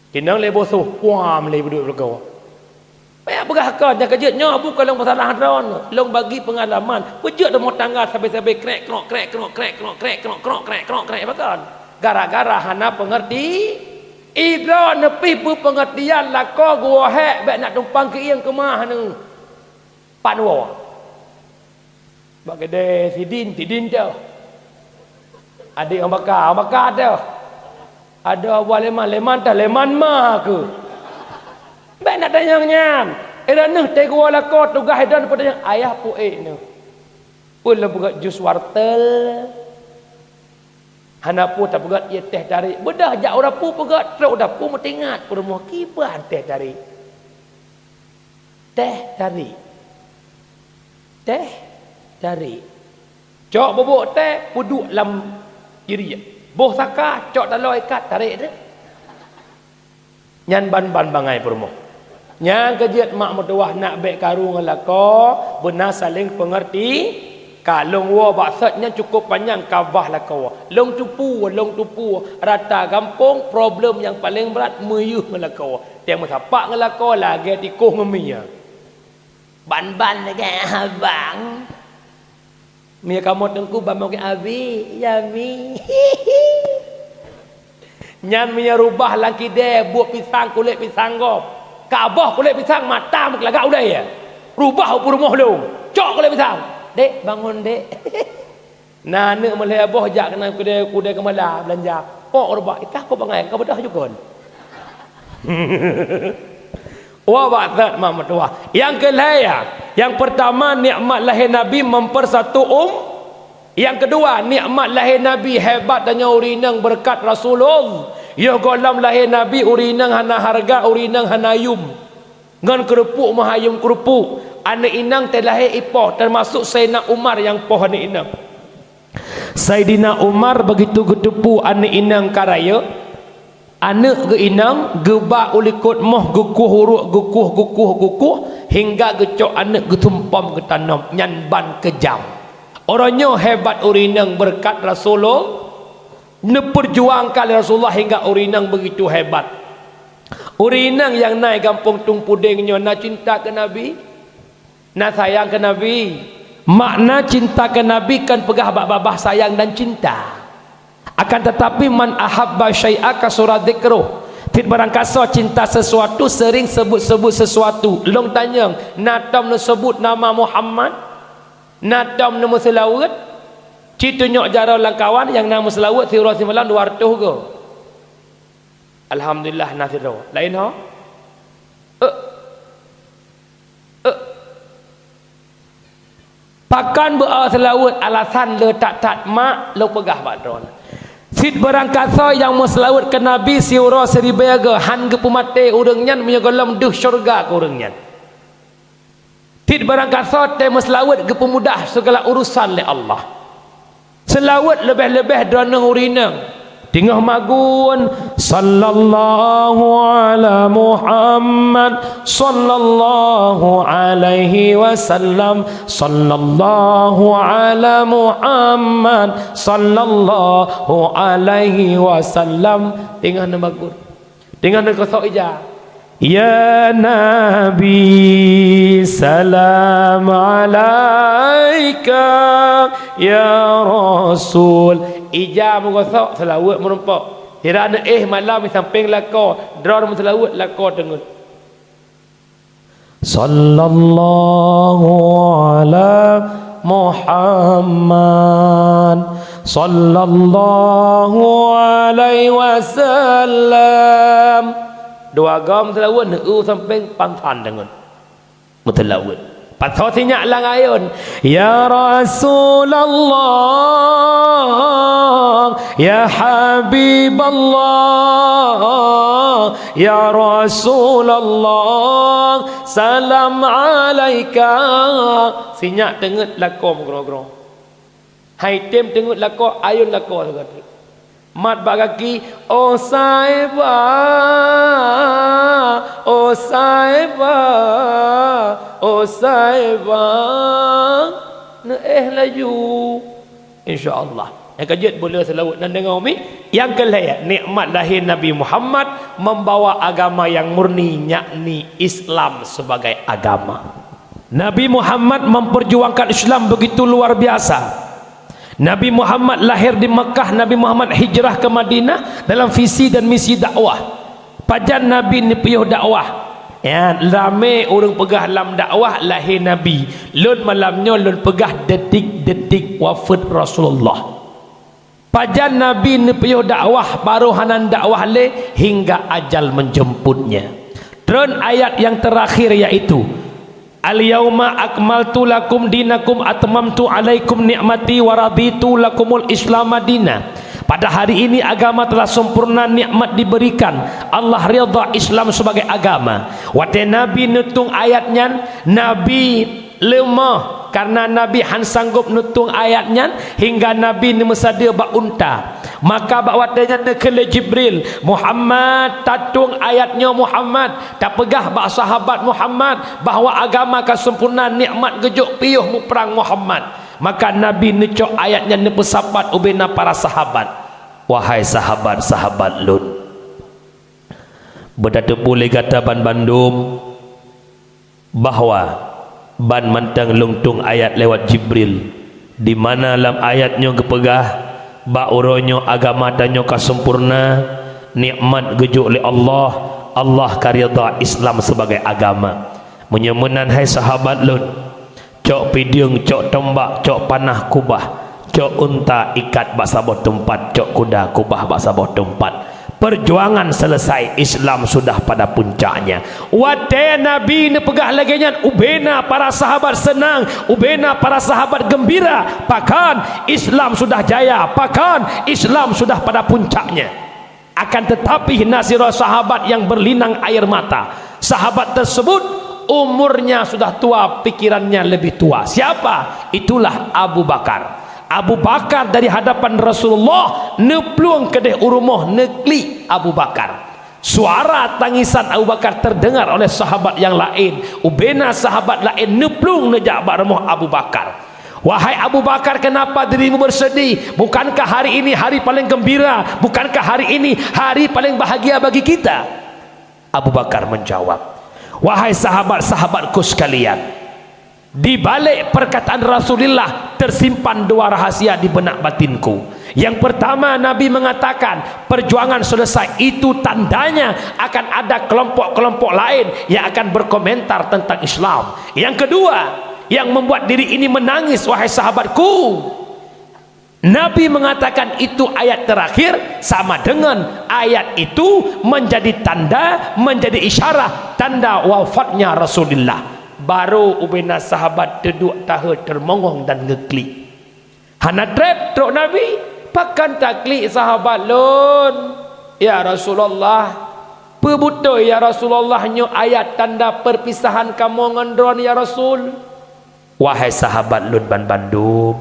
Tinong lé boh soh, puam lé beudôk lakoe. Payah peugah kon, nyang keuh jeuet nyoe bukan lôn peusalah droeneuh, lôn bagi peungalaman. Peujeuet rumoh tangga sabe-sabe krek, krok, krek, krok, krek, krok, krek, krok, krok, krek, krok, krek, pakon? Gara-gara hana peungeurti. Idroeneuh pih beupeungeurtian lakoe geuwoe hék, bék nak tumpang keuieng keumah neuh. Pat woe. Bak keudè sidin, sidin teuh. Adék Abu Bakar, Abu Bakar teuh. Adoe Abu Leman, Leman teuh, Leman ma keuh. Bék nak tanyong nyan. Droeneuh teuh geuwoe lakoe tugaih droeneuh peutanyong, "Ayah peue ék neuh?" "Peue lôn peugöt jus wartel." "Hana peue tapeugöt ié téh tarék." "Beudôh jak uroe peue peugöt, trok uroe peue meutingat peurumoh kiban téh tarék." Téh tarék. Téh tarék. Cok bubôk téh peuduek lam jiriek. Boh saka cok taloe ikat tarék teuh. Nyan ban-ban bangai peurumoh. Nyang keuh jeuet mak meutuwah nak bék karu ngon lakoe, beuna saléng peungeurti. Ka lôn woe bak sot nyan cukup panyang ka bah lakoe. Lôn teupeu, lôn teupeu, rata gampông problem nyang paleng brat meuyeuh ngon lakoe. Teuh meusapat ngon lakoe lagèe tikoh ngon mie. Ban-ban lagèe abang. Mie kamoe teungku ban meuke abi, ya mi. Nyan meunyoe rubah lam kidée buet pisang kulét pisang gob. Ka boh kulét pisang mata meukeulagak ulée. Rubah u peurumoh lôn. Cok kulét pisang. Dek, bangon dek. Na aneuk meulhèe boh jak keunan keudè, keudè Keumala beulanja. Pok rubah, "Ikah kok bangai, ka beudôh ju kon." Wah, bak that mak meutuwah. Nyang keu lhèe, ya. Nyang peurtama, nikmat lahé Nabi mempersatu um. Nyang keudua, nikmat lahé Nabi hebat tanyoe ureueng inong beureukat Rasulullah. Yoh gohlom lahé Nabi ureueng inong hana hareuga, ureueng inong hana yum. Ngon keureupuk meuhayum keureupuk, aneuk inong teulahé ipoh, teumasuk Saidina Umar nyang poh aneuk inong. Saidina Umar begitu geuteupeue aneuk inong ka rayeuk, aneuk geuh inong geuba u likot moh geukueh uruek, geukueh, geukueh, geukueh, hingga geucok aneuk geusumpom geutanom, nyan ban keujam. Uroe nyoe hebat ureueng inong beureukat Rasulullah, neupeurjuangkan lé Rasulullah hingga ureueng inong begitu hebat. Ureueng inong nyang na i gampông Tueng Pudeng nyoe na cinta keu Nabi? Na sayang keu Nabi? Makna cinta keu Nabi kon peugah bak babah sayang dan cinta. Akan tetapi, "Man ahabba syai'a kasura dzikruh." Cit barangkasoe cinta sesuatu, sering sebut-sebut sesuatu. Lôn tanyong, na tom neuseubut nama Muhammad? Na tom neumeuseulaweuet? Cit tunyok jaroe lam kawan nyang na meuseulaweuet siuroe simalam dua reutôh goe. Alhamdulillah, na sidroe. Laén ho? Eh. Eh. Pakon beu-o seulaweuet alasan le that-that mak lôn peugah bak droeneuh. Cit barangkasoe nyang meuseulaweuet keu Nabi siuroe siribèe goe, han geupeumaté ureueng nyan, meunyoe gohlom deuh syeuruga keu ureueng nyan. Cit barangkasoe teuh meuseulaweuet geupeumudah sigala urusan lé Allah. Seulaweuet leubeh-leubeh droeneuh ureueng inong. Teungoh magun, "Sallallahu ala Muhammad, sallallahu alaihi wasallam, sallallahu ala Muhammad, sallallahu alaihi wasallam." Teungoh neumagun. Teungoh neugosok ija. Ya Nabi, salam alaika, ya Rasul. Ija meugosok, seulaweuet meurumpok. Sira neuéh malam di sampéng lakoe, droe meuseulaweuet lakoe teungeut. Sallallahu ala Muhammad, sallallahu alaihi wasallam. Dua goe meuseulaweuet, neuéh sampéng pansan deungon meuseulaweuet. Pasoe sinyak lam ayôn, "Ya Rasulullah, ya Habiballah, ya Rasulullah, salam alaika." Sinyak teungeut lakoe meugroe-groe. Hai tem teungeut lakoe, ayôn lakoe sigoe teuk. Mat bak gaki, "Oh Saibah, oh Saibah, oh Saibah." Neuéh laju. Insya Allah. Nyang keujeuet beu le seulaweuet nan deungoe mi. Nyang keu lhèe, nikmat lahé Nabi Muhammad membawa agama yang murni, yakni Islam sebagai agama. Nabi Muhammad memperjuangkan Islam begitu luar biasa. Nabi Muhammad lahir di Mekah, Nabi Muhammad hijrah ke Madinah dalam visi dan misi dakwah. Pajan Nabi neupiôh dakwah? Ya, ramé ureueng peugah lam dakwah lahé Nabi. Lôn malam nyoe lôn peugah detik-detik wafeuet Rasulullah. Pajan Nabi neupiôh dakwah, barô hana dakwah lé hingga ajal menjemputnya. Treun ayat yang terakhir, yaitu, "Al-yauma akmaltu lakum dinakum, atmamtu alaikum ni'mati, wa raditu lakumul Islama dina." Pada hari ini agama telah sempurna, nikmat diberikan, Allah ridha Islam sebagai agama. Watée Nabi neutueng ayat nyan, Nabi leumoh, karena Nabi han sanggob neutueng ayat nyan, hingga Nabi neumeusadeue bak unta. Maka bak watée nyan neukheun lé Jibril, "Muhammad, tatueng ayat nyoe Muhammad, tapeugah bak sahabat Muhammad bahwa agama ka sempurna, nikmat geujok piôh muprang Muhammad." Maka Nabi neucok ayat nyan neupeusapat ubena para sahabat, "Wahai sahabat-sahabat lôn, beutateupeue lé gata banbandum, bahwa ban mantong lôn tueng ayat lewat Jibril, di mana lam ayat nyoe geupeugah, bak uroe nyoe agama tanyoe ka sempurna, nikmat geujok lé Allah, Allah ka ridha Islam sebagai agama. Meunyoe meunan, hai sahabat lôn, cok pideung, cok tombak, cok panah kubah, cok unta ikat bak saboh teumpat, cok kuda kubah bak saboh teumpat. Perjuangan selesai, Islam sudah pada puncaknya." Watée Nabi neupeugah lagée nyan, ubena para sahabat seunang, ubena para sahabat geumbira, pakon Islam sudah jaya, pakon Islam sudah pada puncaknya. Akan tetapi, na sidroe sahabat yang berlinang air mata. Sahabat tersebut umurnya sudah tua, pikirannya lebih tua. Siapa? Itulah Abu Bakar. Abu Bakar dari hadapan Rasulullah neuplueng keudeh u rumoh, neuklik Abu Bakar. Suara tangisan Abu Bakar terdengar oleh sahabat yang lain. Ubena sahabat laén neuplueng neujak bak rumoh Abu Bakar. "Wahai Abu Bakar, kenapa dirimu bersedih? Bukankah hari ini hari paling gembira? Bukankah hari ini hari paling bahagia bagi kita?" Abu Bakar menjawab, "Wahai sahabat-sahabatku sekalian, di balik perkataan Rasulullah tersimpan dua rahasia di benak batinku. Yang pertama, Nabi mengatakan, perjuangan selesai, itu tandanya akan ada kelompok-kelompok lain yang akan berkomentar tentang Islam. Yang kedua, yang membuat diri ini menangis, wahai sahabatku, Nabi mengatakan itu ayat terakhir, sama dengan ayat itu menjadi tanda, menjadi isyarah, tanda wafatnya Rasulullah." Baru ubena sahabat teuduek tahe teumongong dan ngeuklik. Hana treb trok Nabi, "Pakon taklik sahabat lôn, ya Rasulullah? Peue beutôi, ya Rasulullah, nyoe ayat tanda perpisahan kamoe ngon droen, ya Rasul?" Wahai sahabat lôn banbandum,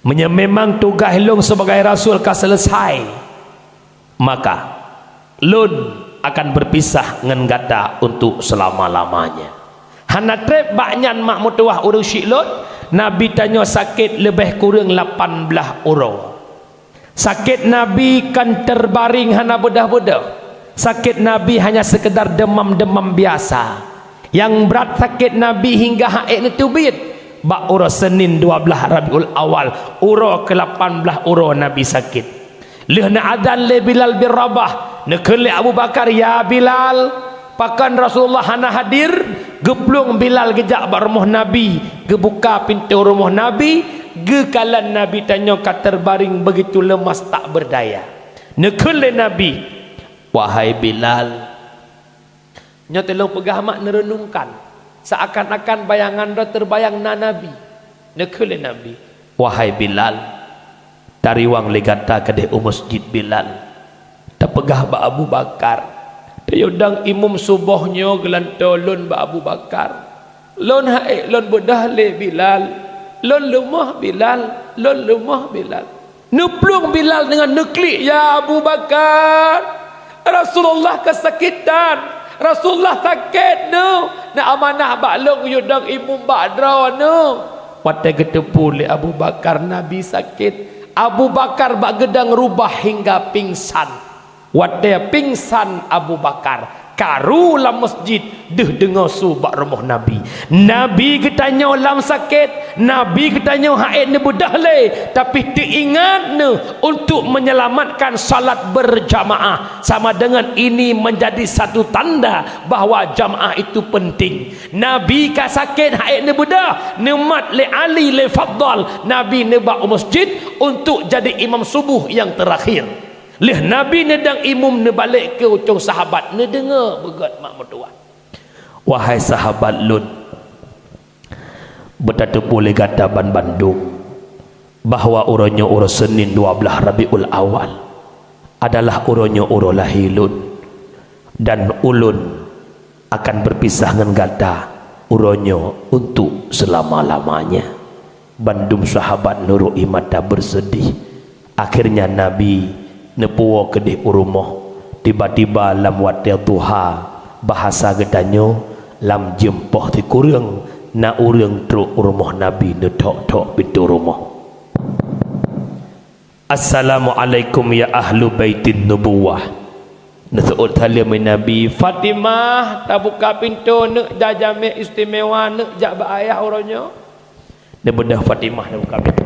Meunyoe memang tugaih lôn sibagai rasul ka seuleusai, maka lôn akan beupisah ngon gata untuk seulama-lamanya. Hana treb bak nyan mak meutuwah ureuëng syiek lôn, Nabi tanyoe sakét leubeh kureueng lapan blaih uroe. Sakét Nabi kon teubaréng hana beudôh-beudôh. Sakét Nabi hanya seukeudar deumam-deumam biasa. Nyang brat sakét Nabi hingga han ék neuteubiet. Bak uroe Senin dua blaih Rabiul Awal, uroe keulapan blaih uroe Nabi sakét. Lheueh neuazan lé Bilal bin Rabah, neukheun lé Abu Bakar, "Ya Bilal, pakon Rasulullah hana hadir?" Geuplueng Bilal geujak bak rumoh Nabi, geubuka pintoe rumoh Nabi, geukalon Nabi tanyoe ka teubaréng beugitu leumas tak beurdaya. Neukheun lé Nabi, "Wahai Bilal," nyoe teulông peugah mak neureunungkan, seuakan-akan bayangan droe teubayang na Nabi. Neukheun lé Nabi, "Wahai Bilal, tariwang lé gata keudeh u meuseujid Bilal. Tapeugah bak Abu Bakar, tayue dong imum suboh nyoe geulantoe lôn bak Abu Bakar. Lôn han ék lôn beudôh lé Bilal. Lôn leumoh Bilal, lôn leumoh Bilal." Neuplueng Bilal deungon neuklik, "Ya Abu Bakar, Rasulullah keusakitan, Rasulullah sakét nyoe, na amanah bak lôn yue dong imum bak droeneuh." Watée geuteupeue lé Abu Bakar Nabi sakét, Abu Bakar bak geudong rubah hingga pingsan. Watée pingsan Abu Bakar, karu lam meuseujid deuh deungoe su bak rumoh Nabi. Nabi geutanyoe lam sakét, Nabi geutanyoe han ék neubeudôh lé, tapi teuingat neuh untuk menyelamatkan salat berjamaah. Sama dengan ini menjadi satu tanda bahwa jamaah itu penting. Nabi ka sakét han ék neubeudôh, neumat lé Ali lé Fadhal, Nabi neuba u meuseujid untuk jadi imam suboh nyang teurakhir. Lheueh Nabi neudong imum neubalek keu ucong sahabat neudeungoe beugét mak meutuwah. "Wahai sahabat lôn, beutateupeue lé gata banmandum bahwa uroe nyoe uroe Senin dua blaih Rabiul Awal adalah uroe nyoe uroe lahé lôn, dan ulôn akan beupisah ngon gata uroe nyoe untuk seulama-lamanya." Bandum sahabat nurôk ie mata beuseudeh. Akhirnya Nabi neupuwoe keudeh u rumoh. Tiba-tiba lam watée duha, bahasa geutanyoe, lam jeuem poh sikureueng, na ureuëng trok u rumoh Nabi neuthok-thok pintoe rumoh. "Assalamualaikum ya ahlu baitin nubuwah." Neuseuôt saleuem lé Nabi, "Fatimah, tabuka pintoe, neuk jak jamé istimewa, neuk jak bak ayah uroe nyoe." Neubeudôh Fatimah neubuka pintoe.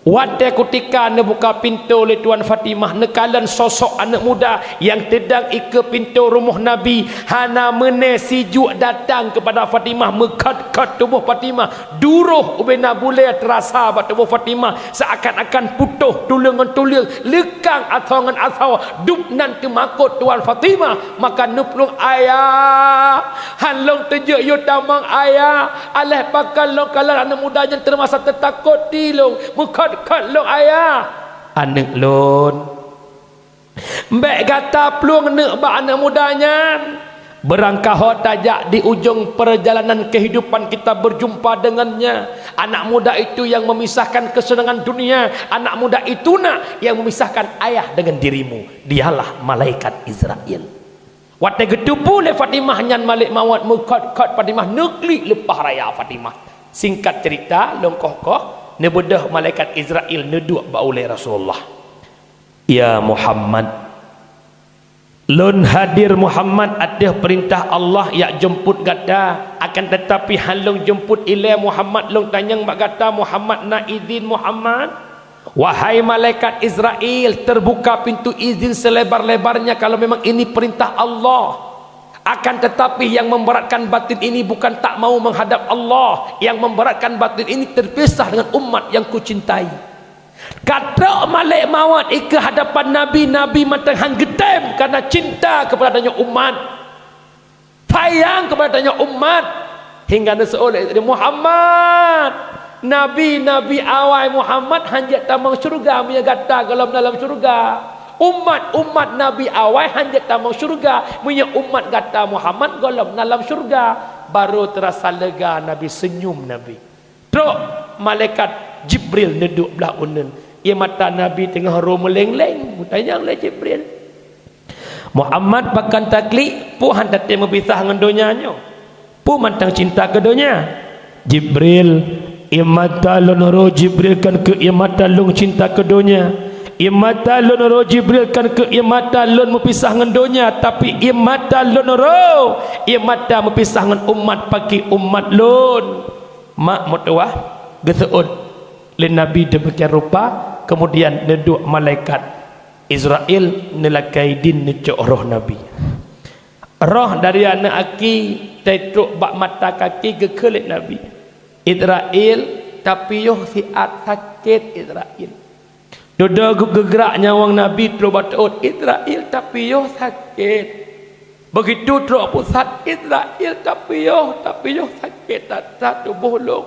Watée kutika neubuka pintoe lé Tuan Fatimah, neukalon sosok aneuëk muda nyang teudong ikeue pintoe rumoh Nabi, hana meuné sijuek datang keupada Fatimah, meukhot-khot tuboh Fatimah. Duroh ubena bulée teurasa bak tuboh Fatimah, seuakan-akan putôh tuleueng ngon tuleueng, leukang asoe ngon asoe, dub nan teumakot Tuan Fatimah. Maka neuplueng, "Ayah, han lôn teujeuet yue tamong, Ayah. Alah pakon lôn kalon aneuëk muda nyan teumasa teutakot di lôn, meukhot-khot lôn, Ayah." "Aneuëk lôn, bék gata plueng neuk bak aneuëk muda nyan. Beurangkaho tajak di ujong peurjalanan keuhidupan kita beurjumpa deungon nyan. Anak muda itu yang memisahkan keuseunangan dunia. Anak muda itu nak yang memisahkan ayah dengan dirimu. Dialah malaikat Izrail." Watée geuteupeue lé Fatimah nyan Malik Mawöt, meukhot-khot Fatimah, neuklik leupah raya Fatimah. Singkat cerita, lôn koh-koh, neubeudôh malaikat Izrail neuduek bak ulée Rasulullah. "Ya Muhammad, lôn hadir Muhammad ateueh peurintah Allah jak jeumput gata, akan teutapi han lôn jeumput ilée Muhammad, lôn tanyong bak gata, Muhammad na idhin Muhammad?" "Wahai malaikat Izrail, teubuka pintoe idhin seulebar-lebarnya kalau memang ini peurintah Allah. Akan teutapi yang memberatkan batin ini bukan tak mau menghadap Allah, yang memberatkan batin ini terpisah dengan umat yang kucintai." Ka trok Malik Mawöt ikeue hadapan Nabi, Nabi mantong han geutem kareuna cinta keupada tanyoe umat. Sayang keupada tanyoe umat. Hingga neuseuôt lé, "Muhammad, nabi-nabi awai Muhammad han jeuet tamong syeuruga meunyoe gata gohlom na lam syeuruga. Umat-umat nabi awai han jeuet tamong syeuruga meunyoe umat gata Muhammad gohlom na lam syeuruga." Barô teurasa lega Nabi, seunyum Nabi. Trok malaikat Jibril neuduek blah uneuen. Ie mata Nabi teungoh ro meuleng-leng, geutanyong lé Jibril, "Muhammad, pakon taklik, peue han tatem meupisah ngon donya nyoe? Peue mantong cinta keu donya?" "Jibril, ie mata lôn ro Jibril kon keu ie mata lôn cinta keu donya. Ie mata lôn ro Jibril kon keu ie mata lôn meupisah ngon donya, tapi ie mata lôn ro, ie mata meupisah ngon umat, pakri umat lôn." Mak meutuwah geuseuôt lé Nabi demikian rupa, kemudian neuduek malaikat Israel neulakée idin neucok roh Nabi. Roh dari aneuëk aki teutrok bak mata kaki geukheun lé Nabi. Israel tapiôh siat sakét Israel. Dudoe geugeugrak nyawöng Nabi trok bak teuôt, Israel tapiôh sakét. Begitu trok pusat, Israel tapiôh, tapiôh sakét that-that tuboh lôn.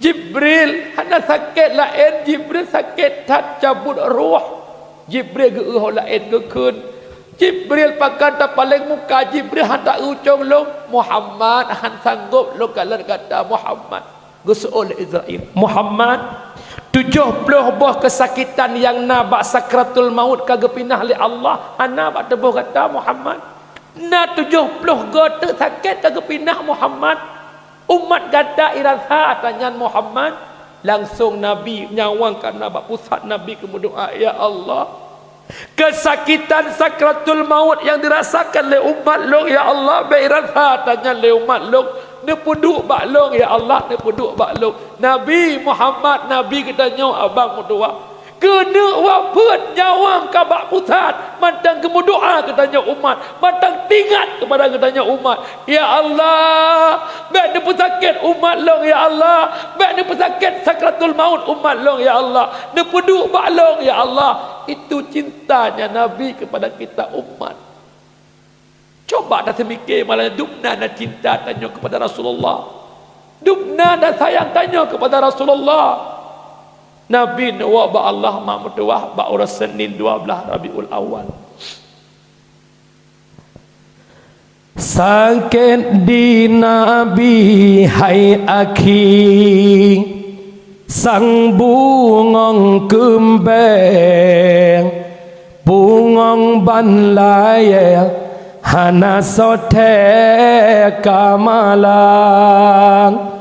Jibril hana sakét laén, Jibril sakét that cabot roh. Jibril geuéh laén geukheun. Jibril pakon tapaleng muka, Jibril han taucong lôn. Muhammad, han sanggob lôn kalon gata Muhammad. Geuseuôt lé Israel, "Muhammad, tujoh ploh boh keusakitan nyang na bak sakratul maut ka geupinah lé Allah, hana bak tuboh gata Muhammad? Na tujoh ploh goe teuk sakét ka geupinah Muhammad. Umat gata irasa ata nyan Muhammad." Langsong Nabi nyawöng ka na bak pusat, Nabi geumeudoá, "Ya Allah, keusakitan sakratul maut nyang dirasakan lé umat lôn, ya Allah, bék irasa ata nyan lé umat lôn. Neupeuduek bak lôn, ya Allah, neupeuduek bak lôn." Nabi Muhammad, Nabi geutanyoe abang meutuwah, keuneuk wafeuet nyawöng ka bak pusat, mantong geumeudoá geutanyoe umat, mantong teuingat keupada geutanyoe umat, "Ya Allah, bék neupeusakét umat lôn, ya Allah, bék neupeusakét sakratul maut umat lôn, ya Allah, neupeuduek bak lôn, ya Allah." Itu cintanya Nabi kepada kita umat. Coba taseumike malam nyoe, dumna na cinta tanyoe kepada Rasulullah? Dumna na sayang tanyoe kepada Rasulullah? Nabi neuwoe bak Allah mak meutuwah bak uroe Senin dua belas Rabiul Awal. Sakét di Nabi hai akhi, sang bungöng keumbeng, bungöng ban layée hana sothée ka malang.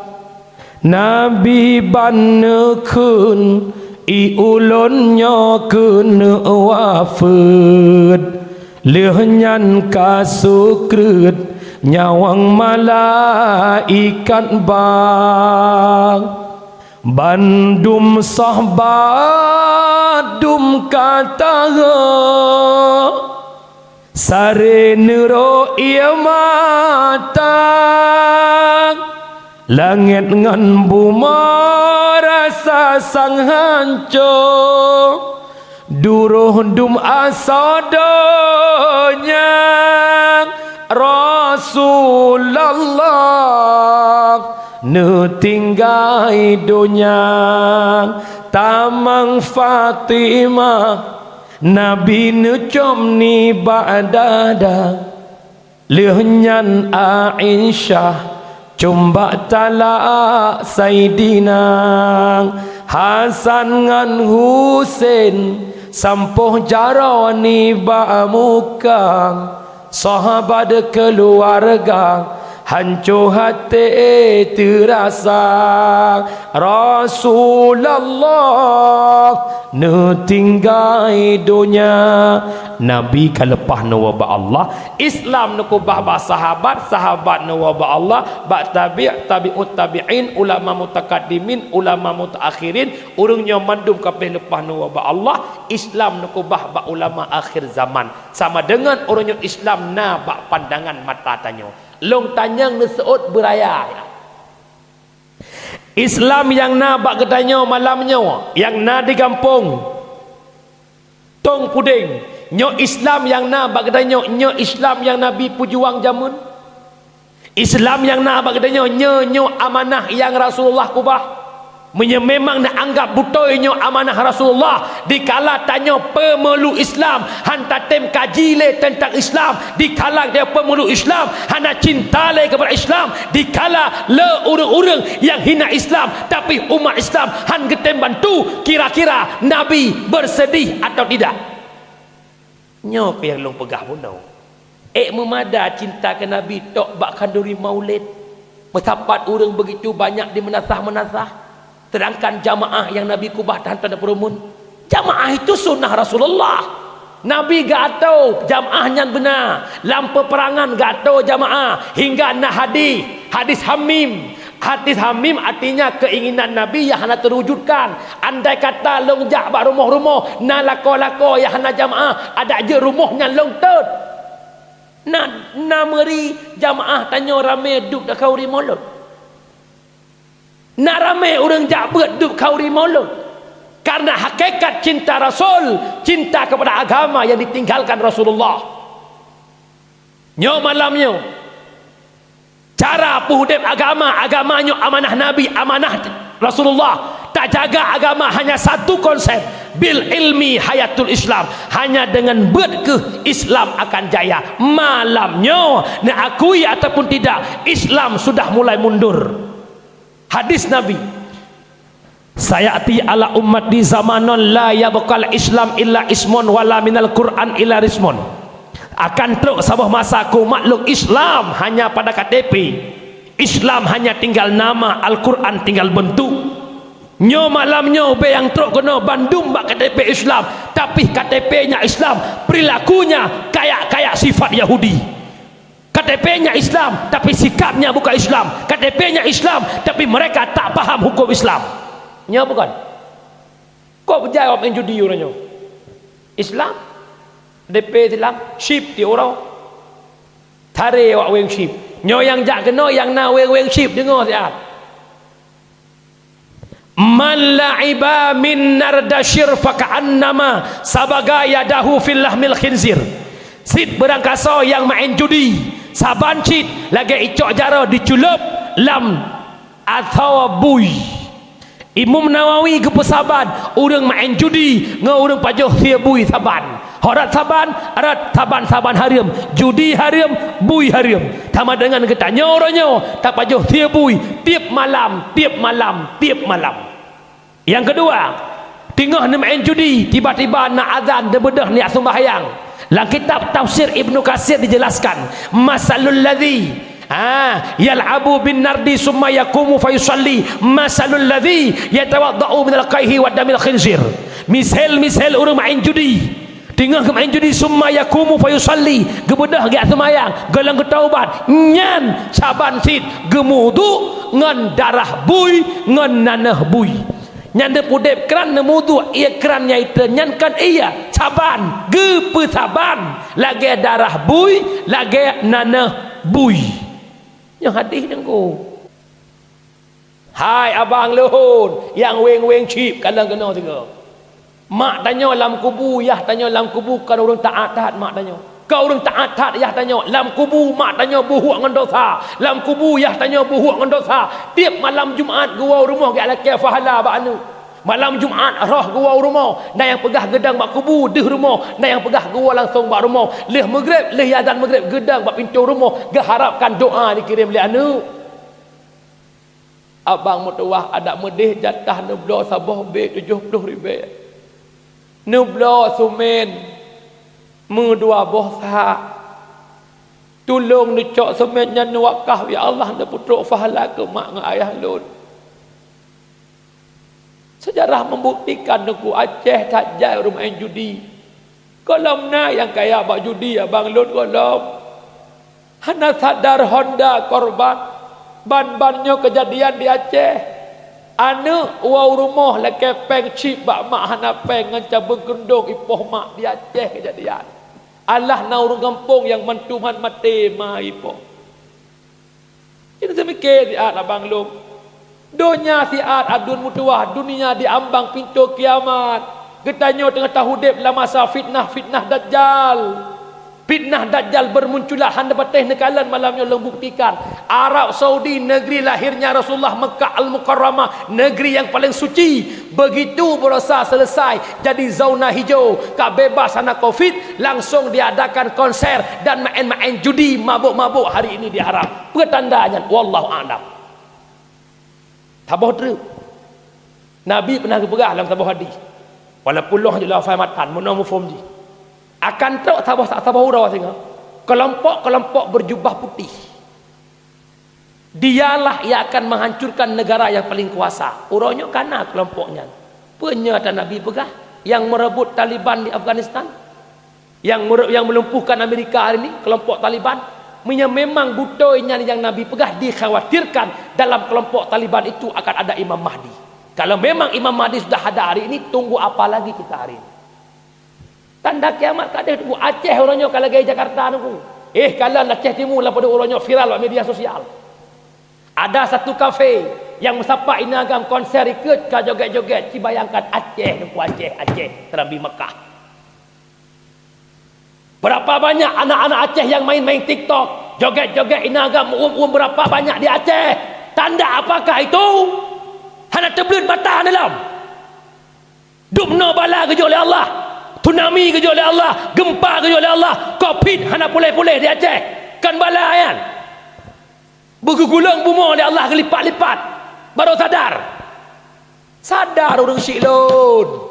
Nabi ban neukheun, "Ie ulôn nyoe keuneuk wafeuet." Lheueh nyan ka sukreut nyawöng malaikat bang. Bandum sohbat dum ka taheueh, saré neurok ie mata. Langét ngon bumoe rasa sang hanco, duroh dum asoe donya. Rasulullah neutinggai donya, tamong Fatimah Nabi neucom nibak dada. Lheueh nyan Aisyah cumbak talak Saidina Hasan ngon Husen, sampoh jaroe nibak muka. Sahabat keuluwarga hanco até teurasa. Rasulullah neutinggai donya. Nabi ka leupah neuwoe bak Allah, Islam neukeubah bak sahabat, sahabat neuwoe bak Allah, bak tabi', tabi'ut tabi'in, ulama mutakaddimin, ulama mutaakhirin, ureuëng nyoe mandum ka pih leupah neuwoe bak Allah, Islam neukeubah bak ulama akhir zaman. Sama deungon ureuëng nyoe Islam na bak pandangan mata tanyoe. Lôn tanyong neuseuôt beuraya. Islam nyang na bak geutanyoe malam nyoe, nyang na di gampông Tong Pudeng, nyoe Islam nyang na bak geutanyoe, nyoe Islam nyang Nabi peujuang jameun? Islam nyang na bak geutanyoe, nyoe, nyoe amanah nyang Rasulullah keubah? Meunyoe memang neuanggap beutôi nyoe amanah Rasulullah, dikala tanyoe peumulu Islam, han tatem kaji lé teuntang Islam, dikala tanyoe peumulu Islam, hana cinta lé keupada Islam, dikala le ureuëng-ureuëng nyang hina Islam, tapi umat Islam han geutem bantu, kira-kira Nabi bersedih atau tidak? Nyoe keuh nyang lôn peugah bunoe. Ék meumada cinta keu Nabi tok bak khanduri maulid, meusapat ureuëng beugitu banyak di meunasah-meunasah, seudangkan jamaah nyang Nabi keubah tan-tan peureumeun. Jamaah itu sunnah Rasulullah. Nabi geuatoe jamaah nyan beuna, lam peupeurangan geuatoe jamaah, hingga na hadih, hadih hamim. Hadih hamim artinya keuinginan Nabi nyang hana teuwujudkan. Andai kata lôn jak bak rumoh-rumoh na lakoe-lakoe nyang hana jamaah, adak jeuet rumoh nyan lôn tôt. Na, na meuri jamaah tanyoe ramé duek di khanduri maulid. Na ramé ureuëng jak beuet duek di khanduri maulid. Karena hakikat cinta Rasul, cinta kepada agama yang ditinggalkan Rasulullah. Nyoe malam nyoe, cara peuudeb agama, agama nyoe amanah Nabi, amanah Rasulullah. Tajaga agama hanya satu konsep, bil ilmi hayatul Islam. Hanya dengan beuet keuh Islam akan jaya. Malam nyoe, neuakui ataupun tidak, Islam sudah mulai mundur. Hadis Nabi, "Sayati ala ummati zamanun la yabqal Islam illa ismun wala minal Qur'an illa rismun." Akan trok saboh masa keu umat lôn Islam hanya pada K T P. Islam hanya tinggal nama, Al-Qur'an tinggal bentuk. Nyoe malam nyoe ubé nyang trok keunoe bandum bak K T P Islam, tapi K T P-nya Islam, perilakunya kayak-kayak sifat Yahudi. K T P-nya Islam, tapi sikapnya bukan Islam. K T P-nya Islam, tapi mereka tak paham hukum Islam. Nyo bukan? Kok beujawab main judi ureuëng nyoe? Islam, K T P Islam, chip di uroe. Tare awak weng chip. Nyoe nyang jak keunoe nyang na weng-weng chip, deungoe siat. "Man la'iba min nardashir faka'annama sabaga yadahu fil lahmil khinzir." Cit beurangkasoe nyang maén judi, saban cit lagée icok jaroe jiculop lam ateueh bui. Imam Nawawi geupeusaban ureuëng maén judi ngon ureuëng pajoh sie bui saban. Ho rot saban, rot saban-saban hareuem, judi hareuem, bui hareuem. Sama deungon geutanyoe uroe nyoe tapajoh sie bui tieb malam, tieb malam, tieb malam. Nyang keudua, teungoh neumaén judi, tiba-tiba na azan neubeudôh neujak seumbahyang. Lam kitab tafsir Ibnu Katsir dijelaskan, "Masalul ladzi, ha, yal'abu bin nardi summa yaqumu fayusalli, masalul ladzi yatawadda'u minal qaihi wa damil khinzir." Misel-misel ureuëng maén judi. Teungoh geumaén judi, summa yaqumu fayusalli, geubeudôh geujak seumayang, gohlom geutaubat, nyan saban cit geumudu ngon darah bui, ngon naneuh bui. Nyan deuh udeb kran neumudu ie kran nyang item nyan kon ie, saban, geupeusaban lagée darah bui, lagée naneuh bui. Nyoe hadih Teungku. Hai abang lôn, nyang weng-weng chip ka lheueh keunoe sigoe. Mak tanyoe lam kubu, yah tanyoe lam kubu kon ureuëng taát that mak tanyoe. Kon ureuëng taát that yah tanyoe, lam kubu mak tanyoe buhok ngon dosa, lam kubu yah tanyoe buhok ngon dosa. Tieb malam Jumat geuwoe rumoh geulakée pahala bak aneuëk. Malam Jumat roh geuwoe rumoh, na nyang peugah geudong bak kubu deuh rumoh, na nyang peugah geuwoe langsong bak rumoh. Lheueh meugreb, lheueh azan meugreb geudong bak pintoe rumoh, geuharapkan doa dikirém lé aneuëk. Abang meutuwah adak meudeh jatah neubloe saboh bék tujoh ploh ribée. Neubloe seumén meudua boh sak. Tulông neucok seumén nyan neuwakaf, ya Allah, neupeutrok pahala keu mak ngon ayah lôn. Seujarah meubuktikan Teungku, Aceh that jai ureuëng maén judi. Gohlom na nyang kaya bak judi abang lôn gohlom. Hana sadar Honda korban. Ban-ban nyoe keujadian di Aceh. Aneuëk woe u rumoh lakée péng chip bak mak hana péng ngon cabeueng keureudoeng ipoh mak di Aceh keujadian. Alah na ureuëng gampông nyang mantong han maté ma ipoh. Jadi seumike siat abang lôn. Donya siat aduen meutuwah, dunia di ambang pintoe kiamat. Geutanyoe teungoh taudeb lam masa fitnah-fitnah Dajjal. Fitnah Dajjal bermunculan, hana patéh neukalon malam nyoe lôn buktikan. Arab Saudi, negeri lahirnya Rasulullah, Mekah Al-Mukarramah, negeri yang paling suci. Begitu berosa selesai, jadi zona hijau, ka bebas hana covid, langsung diadakan konser dan main-main judi, mabuk-mabuk hari ini di Arab. Peue tanda nyan? Wallahu a'lam. Saboh treuk. Nabi pernah geupeugah lam saboh hadis, walaupun lôn hana lafai matan, meunoe muphom jih. Akan trok saboh, saboh uroe singoh, kelompok-kelompok berjubah putih. Dialah yang akan menghancurkan negara yang paling kuasa. Uroe nyoe ka na kelompok nyan. Peue nyata Nabi peugah, yang merebut Taliban di Afghanistan? Yang mere-, yang melumpuhkan Amerika hari ini, kelompok Taliban. Meunyoe memang beutôi nyan nyang Nabi peugah, dikhawatirkan dalam kelompok Taliban itu akan ada Imam Mahdi. Kalau memang Imam Mahdi sudah ada hari ini, tunggu apa lagi kita hari ini? Tanda kiamat ka deuh tunggu. Aceh uroe nyoe ka lagèe Jakarta nunggu. Eh, kalon Aceh Timu lapada uroe nyoe viral bak media sosial. Ada satu kafe yang meusapat inan agam konser ikut ka joget-joget. Ci bayangkan Aceh nunggu, Aceh, Aceh, teunabi Mekah. Berapa banyak anak-anak Aceh yang main-main TikTok, joget-joget inan agam, um-um, berapa banyak di Aceh? Tanda apakah itu? Hana teubleuet mata hana lom. Dubnoe bala geujok lé Allah, tsunami geujok lé Allah, gempa geujok lé Allah, covid hana puléh-puléh di Aceh. Kan bala nyan? Beugeugulong bumoe lé Allah geulipat-lipat. Baru sadar. Sadar ureueng syik lôn.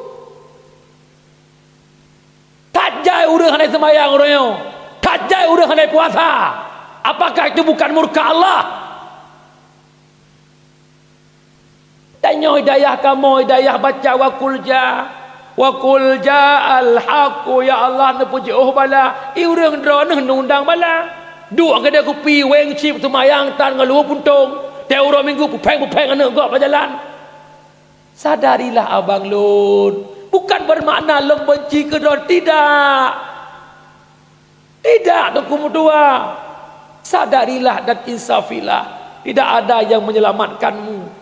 That jai ureueng hana seumayang uroe nyoe. That jai ureueng hana puasa. Apakah itu bukan murka Allah? Tanyoe hidayah kamoe, hidayah baca wa qul ja, wa qul ja'al haqq, ya Allah, neupeujiôh bala. I ureueng droeneuh neuundang bala. Duek keudè kupi, weng chip, seumayang tan ngon luweue puntông. Tiep uroe minggu peupheng-peupheng aneuk gob bak jalan. Sadarilah abang lôn, bukan bermakna lôn benci keu droe, tidak. Tidak, Teungku meutuah. Sadarilah dan insafilah. Tidak ada yang menyelamatkanmu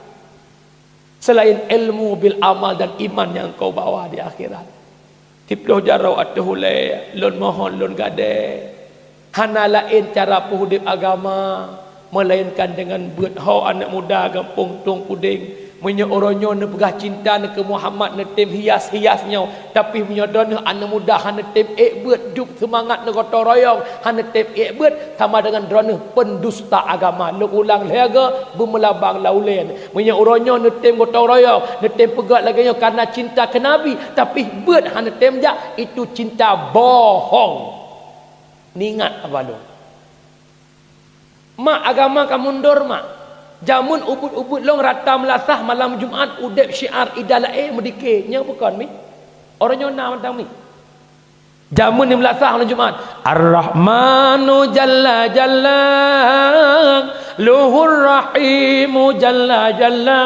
selain ilmu bil amal dan iman yang kau bawa di akhirat. Siplôh jaroe ateueh ulèe, lôn mohon, lôn gadée. Hana laén cara peuudép agama, meulaénkan deungon beuet. Ho aneuk muda gampông Tueng Pudeng, meunyoe uroe nyoe neupeugah cinta neuh keu Muhammad, neutém hias-hias nyoe, tapi meunyoe droeneuh aneuk muda hana tém ék beuet, jeuet seumangat neuh gotong royong, hana tém ék beuet, sama deungon droeneuh pendusta agama. Lôn ulang lhèe goe, beumeulabang lam ulèe. Meunyoe uroe nyoe neutém gotong royong, neutém peugöt lagèe nyoe kareuna cinta keu Nabi, tapi beuet hana tém jak, itu cinta bohong. Ingat haba lôn. Mak, agama ka mundur, mak. Jameun ubit-ubit lôn rata meulasah malam Jumat, udép syiar, ida laén meudike. Nyoe bukon mi? Uroe nyoe na mantong mi? Jameun nyang meulasah malam Jumat, Ar-Rahmanu jalla jalla, luhur Rahimu jalla jalla.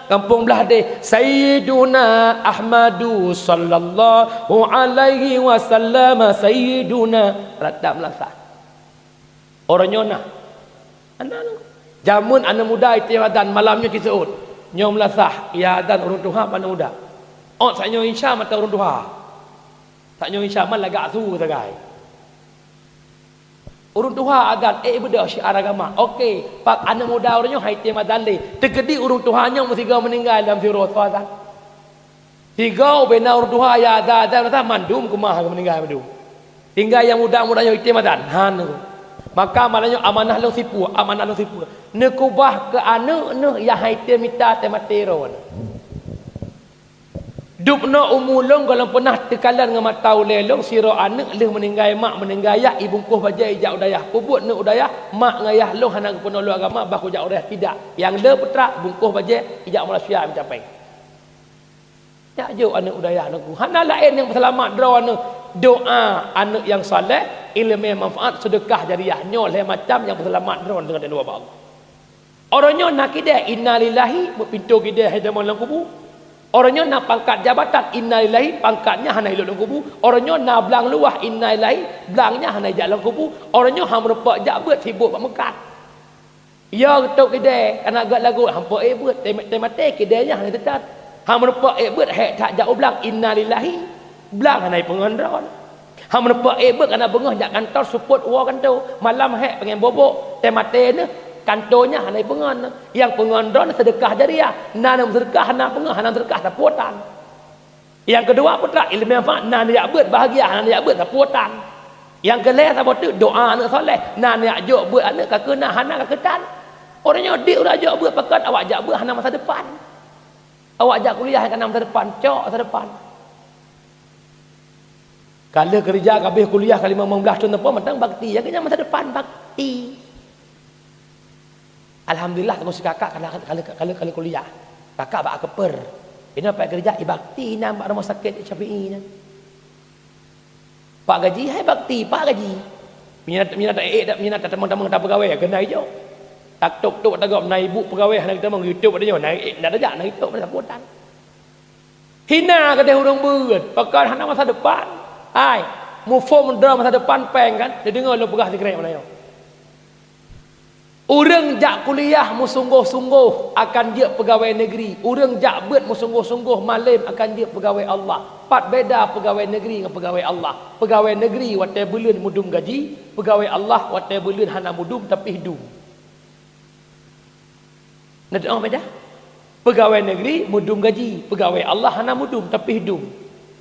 Gampông blah deh, Sayyiduna Ahmadu sallallahu alaihi wasallam, Sayyiduna. Rata meulasah. Uroe nyoe na. Hana lôn. Jameun aneuk muda itém azan, malam nyoe jiseuôt. Nyoe meulasah, ya azan ureueng tuha bak aneuk muda. Ôt, sak nyoe insya mata ureueng tuha. Sak nyoe insya man lagak su sagai. Ureueng tuha azan, ék beudôh syiar agama. Oke, pat aneuk muda uroe nyoe han itém azan lé. Teukeudi ureueng tuha nyoe meusigoe meuninggai lam siuroe soe azan. Sigoe ubena ureueng tuha ya azan-azan, mandum keumah meuninggai mandum. Tinggai nyang muda-muda nyoe itém azan, han. Maka malam nyoe amanah lôn sipue, amanah lôn sipue. Neukeubah keu aneuk neuh nyang han itém mita teumaté droe. Dubnoe umu lôn gohlom peunah teukalon ngon mata ulèe lôn sidroe aneuk lheueh meuninggai mak, meuninggai yah, ibungkôh bajèe ijak u dayah. Peubuet neuk u dayah, mak ngon yah lôn hana geupeunolong agama bah kujak u dayah. Tidak. Nyang le peutrak, bungkôh bajèe, ijak Malaysia mita péng. Jak jok aneuk u dayah Teungku. Hana laén nyang peuseulamat droeneuh, doa aneuk nyang saleh, ileumèe manfaat, seudeukah jariah. Nyoe lhèe macam nyang peuseulamat droeneuh deungon lôn bak Allah. Uroe nyoe na kidée, innalillahi, bak pintoe kidée hai tamong lam kubu. Uroe nyoe na pangkat jabatan, innalillahi, pangkat nyan hana ilok lam kubu. Uroe nyoe na blang luwah, innalillahi, blang nyan hana ijak lam kubu. Uroe nyoe han meurumpok jak beuet, sibok bak meukat. Ya, geutôb kidée, kana gét lagot, han po ék beuet, teumaté kidée nyan hana teutat. Han meurumpok ék beuet, hék that jak u blang, innalillahi, blang hana ipeungon droe. Ha, meuneupok ék beuet kana beungoh jak kantô seupôt woe kantô. Malam hék peungén bobok, tém maté neuh, kantô nyan hana peungon. Nyang peungon droeneuh seudeukah jariah. Na neuh seudeukah hana peungon, hana seudeukah sapeue tan. Nyang keudua peutrak ileumèe manfaat, na neujak beuet bahagia, hana neujak beuet sapeue tan. Nyang keulhèe saboh teuk doa aneuëk saleh, na neujak jok beuet aneuëk ka keunan, hana ka keutan. Ureuëng nyoe dik udah jok beuet pakon awak jak beuet hana masa depan. Awak jak kuliah ka na masa depan, cok masa depan. Ka lheueh keurija, ka abéh kuliah, ka limong blah thon teupeu mantong bakti, ya, keu nyan masa depan bakti. Alhamdulillah, teungoh si kakak ka lheueh, ka lheueh, ka lheueh, ka lheueh kuliah. Kakak bak akeper. Inoe pat keurija, ibakti inan bak rumoh sakét Syafi'i nyan. Pak gaji, hai bakti, pak gaji. Meunyo, meunyo ta-, eh, meunyo tateumong-teumong tapeugawée, keunan ijok. Taktôp-tôp tagob, na ibu peugawée hana geuteumong, geutôp pada nyoe, na, eh, na tajak, na geutôp pada sapeue tan. Hina keudeh ureuëng beuet, pakon hana masa depan. Hai, muphom droe masa depan péng kan? Neudeungoe lôn peugah sikrek meunan nyoe. Ureuëng jak kuliah meusunggoh-sunggoh akan jeuet peugawée negeri. Ureuëng jak beuet meusunggoh-sunggoh malém akan jeuet peugawée Allah. Pat beda peugawée negeri ngon peugawée Allah. Peugawée negeri watée buleuen meudum gaji, peugawée Allah watée buleuen hana meudum tapi dum. Na teu'oh beda? Peugawée negeri meudum gaji, peugawée Allah hana meudum tapi dum.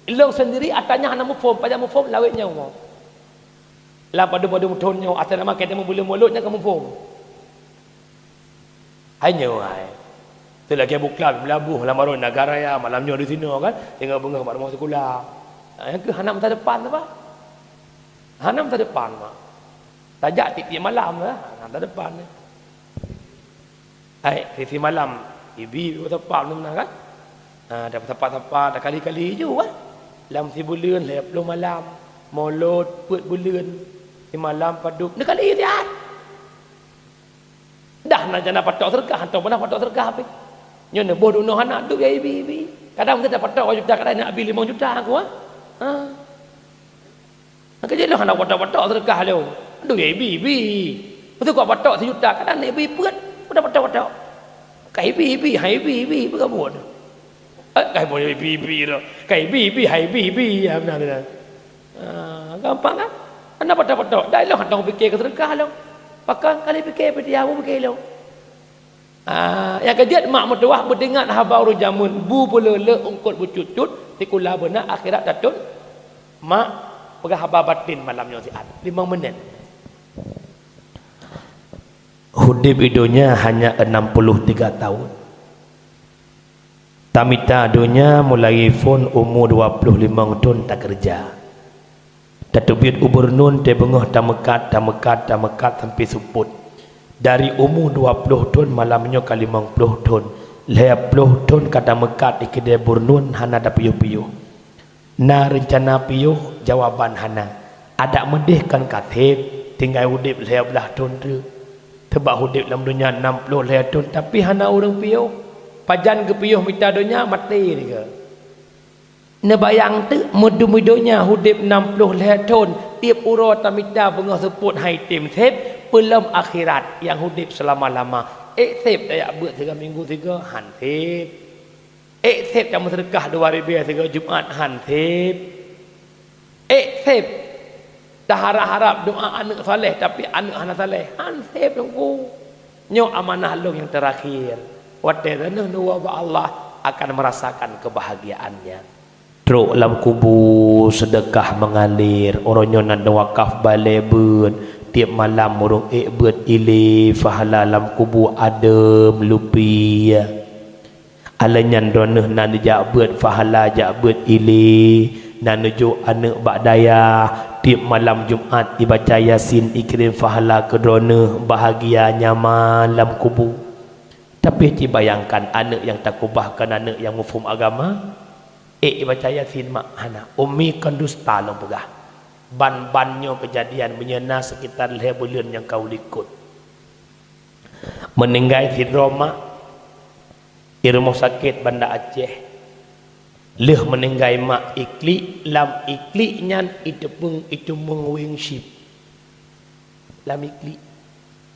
Lôn sendiri ata nyan hana muphom, pajan muphom lawét nyoe. Lam padum-padum thon nyoe, asai na makai teumeung buleuen mulod nyan ka muphom. Hai nyoe hai. Teulakée buklam meulaboh lam arot Nagaraya, malam nyoe di sinoe kan, teungoh beungoh bak rumoh sikula. Ha, nyang keuh hana masa depan apa? Hana masa depan mak. Tajak tiep-tiep malam lah, hana masa depan. Hai, sisi malam, ibi sapa meunan kan? Ha, dah sapa-sapa, dah kali-kali ju kan? Lam sibuleuen lhée ploh malam, mulod peuet buleuen, simalam padub, neukali siat. Dah na jana patok seudeukah, hantom pernah patok seudeukah pih. Nyoe neuboh dunoe hana dub ya ibi-ibi. Kadang kita patok dua juta, kadang nak bi limong juta aku, ha? Ha. Maka jadi hana patok-patok seudeukah lom. Dub ya ibi-ibi. Betul kok patok sejuta, kadang nak ibi peuet, udah patok-patok. Ka ibi-ibi, ha ibi-ibi, peugah buet. Eh, ka ibi-ibi dah. Ka ibi-ibi, ha ibi-ibi, ya benar, benar. Ah, gampang kan? Hana patok-patok. Dah ilong hana pikir keu seudeukah lom. Pakon kali pikir pitiah, bu pikir ilong. Ah, nyang keujeuet mak meutuwah beudingat haba ureuëng jameun, bu beuleuleuk eungkot beucut-cut, sikula beuna akhirat tatot. Mak, peugah haba baten malam nyoe siat. Limong menit. Udeb i donya hanya enam puluh tiga tahun. Tamita donya mulai phon umu dua ploh limong thon takeureuja. Tateubiet u Burnun, teungoh tameukat, tameukat, tameukat sampai seupôt. Dari umu dua ploh thon malam nyoe ka limong ploh thon. Lhée ploh thon ka tameukat di keudée Burnun hana tapiôh-piôh. Na reuncana piôh, jawaban hana. Adak meudeh kon ka seb, tinggai udeb lhée blaih thon treuk. Teubak udeb lam donya nam ploh lhée thon, tapi hana ureuëng piôh. Pajan geupiôh mita donya, maté lagée. Neubayang teuk meudum i donya udeb nam ploh lhée thon, tieb uroe tamita beungoh seupôt hai tem seb, peulom akhirat nyang udeb seulama-lama. Ék seb tajak beuet sigoe minggu sigoe, han seb. Ék seb tameuseudeukah dua ribée sigoe Jumat, han seb. Ék seb taharab-harab doa aneuëk saleh, tapi aneuëk hana saleh, han seb teungku. Nyoe amanah lôn nyang teurakhir. Watée tanoh neuwoe bak Allah akan meurasakan keubahagiaan nyan. Trok lam kubu seudeukah meungalir, uroe nyoe na neuwakaf balée beuet, tieb malam ureuëng ék beuet ilée, pahala lam kubu adeuem lupiah. Alai nyan droeneuh na neujak beuet pahala jak beuet ilée, na neujok aneuëk bak dayah, tieb malam Jumat ibaca Yasin ikirém pahala keu droeneuh, bahagia nyaman lam kubu. Tapi ci bayangkan aneuëk nyang takubah kon aneuëk nyang muphom agama, ék ibaca Yasin mak hana. Umi kon dusta lôn peugah. Ban-ban nyoe keujadian meunyoe na sekitar lhée buleuen nyang ka u likot. Meuninggai sidroe mak i rumoh sakét Banda Aceh. Lheueh meuninggai mak iklik, lam iklik nyan iteupeung iteumeung weng sip. Lam iklik.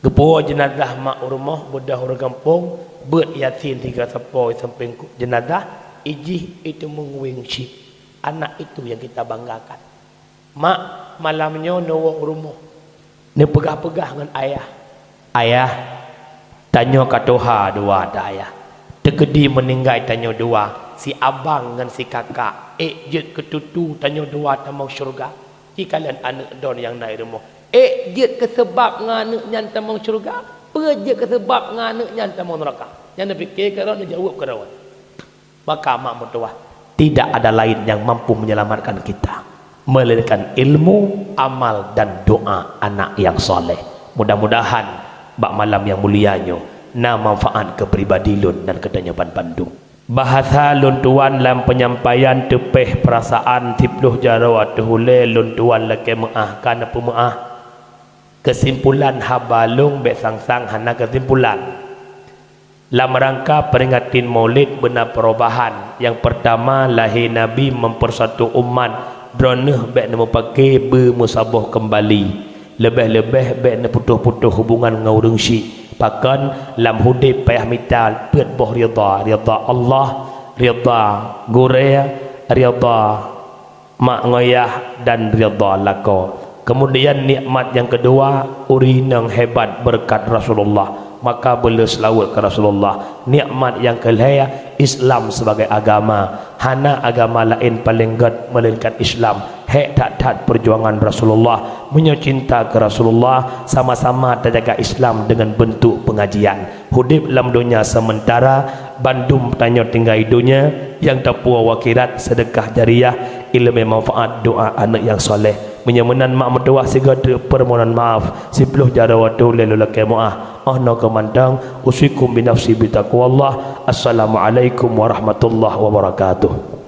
Geupuwoe jeunazah mak u rumoh, beudôh ureuëng gampông, beuet Yasin tiga sapoe sampéng ku-, jeunazah, ijih iteumeung weng sip. Anak itu yang kita banggakan. Mak malam nyoe neuwoe u rumoh, neupeugah-peugah ngon ayah, "Ayah, tanyoe ka tuha dua ata ayah. Teukeudi meuninggai tanyoe dua, si abang ngon si kakak, ék jeuet keu tutu tanyoe dua tamong syeuruga? Jikalon aneuëk droe nyang na i rumoh, ék jeuet keu seubab ngon aneuëk nyan tamong syeuruga? Peue jeuet keu seubab ngon aneuëk nyan tamong neuraka?" Nyan neupiké keudroe, neujaweueb keudroe. Maka mak meutuwah, tidak ada lain yang mampu menyelamatkan kita melainkan ilmu, amal, dan doa anak yang saleh. Mudah-mudahan bak malam nyang mulia nyoe na manfaat keu pribadi lôn dan keu tanyoe ban bandum. Bahasa lôn tuan lam penyampaian teupeh perasaan, siploh jaroe ateueh ulée lôn tuan lakée meuáh ka neupeumeuáh. Keusimpulan haba lôn bék sang-sang hana keusimpulan. Lam rangka peuringatan Maulid beuna perubahan. Nyang peurtama, lahé Nabi meupeursato umat, droeneueh bék neumeupaké beumeusaboh keumbali. Leubeh-leubeh bék neuputôh-putôh hubungan ngon ureuëng syik. Pakon, lam udeb payah mita peuet boh ridha, ridha Allah, ridha gurée, ridha mak ngon yah, dan ridha lakoe. Keumudian nikmat nyang keudua, ureuëng inong hebat beureukat Rasulullah, maka beuleue seulaweuet keu Rasulullah. Nikmat nyang keulhée, Islam sibagai agama. Hana agama laén paleng gét meulainkan Islam. Hék that-that peujuangan Rasulullah. Meunyoe cinta keu Rasulullah, sama-sama tajaga Islam deungon beuntuk peungajian. Udeb lam donya seumeuntara, bandum tanyoe tinggai donya, nyang tapuwoe u akhirat, seudeukah jariah, iéleumé manfaat, doa aneuëk nyang saleh. Meunyoe meunan mak meutuwah sigoe teuk peurmohonan maaf, siploh jaroe watée ulée lôn lakée meuáh. Óh noe keu mantong, usikum binafsi bitaqwallah. Assalamualaikum warahmatullahi wabarakatuh.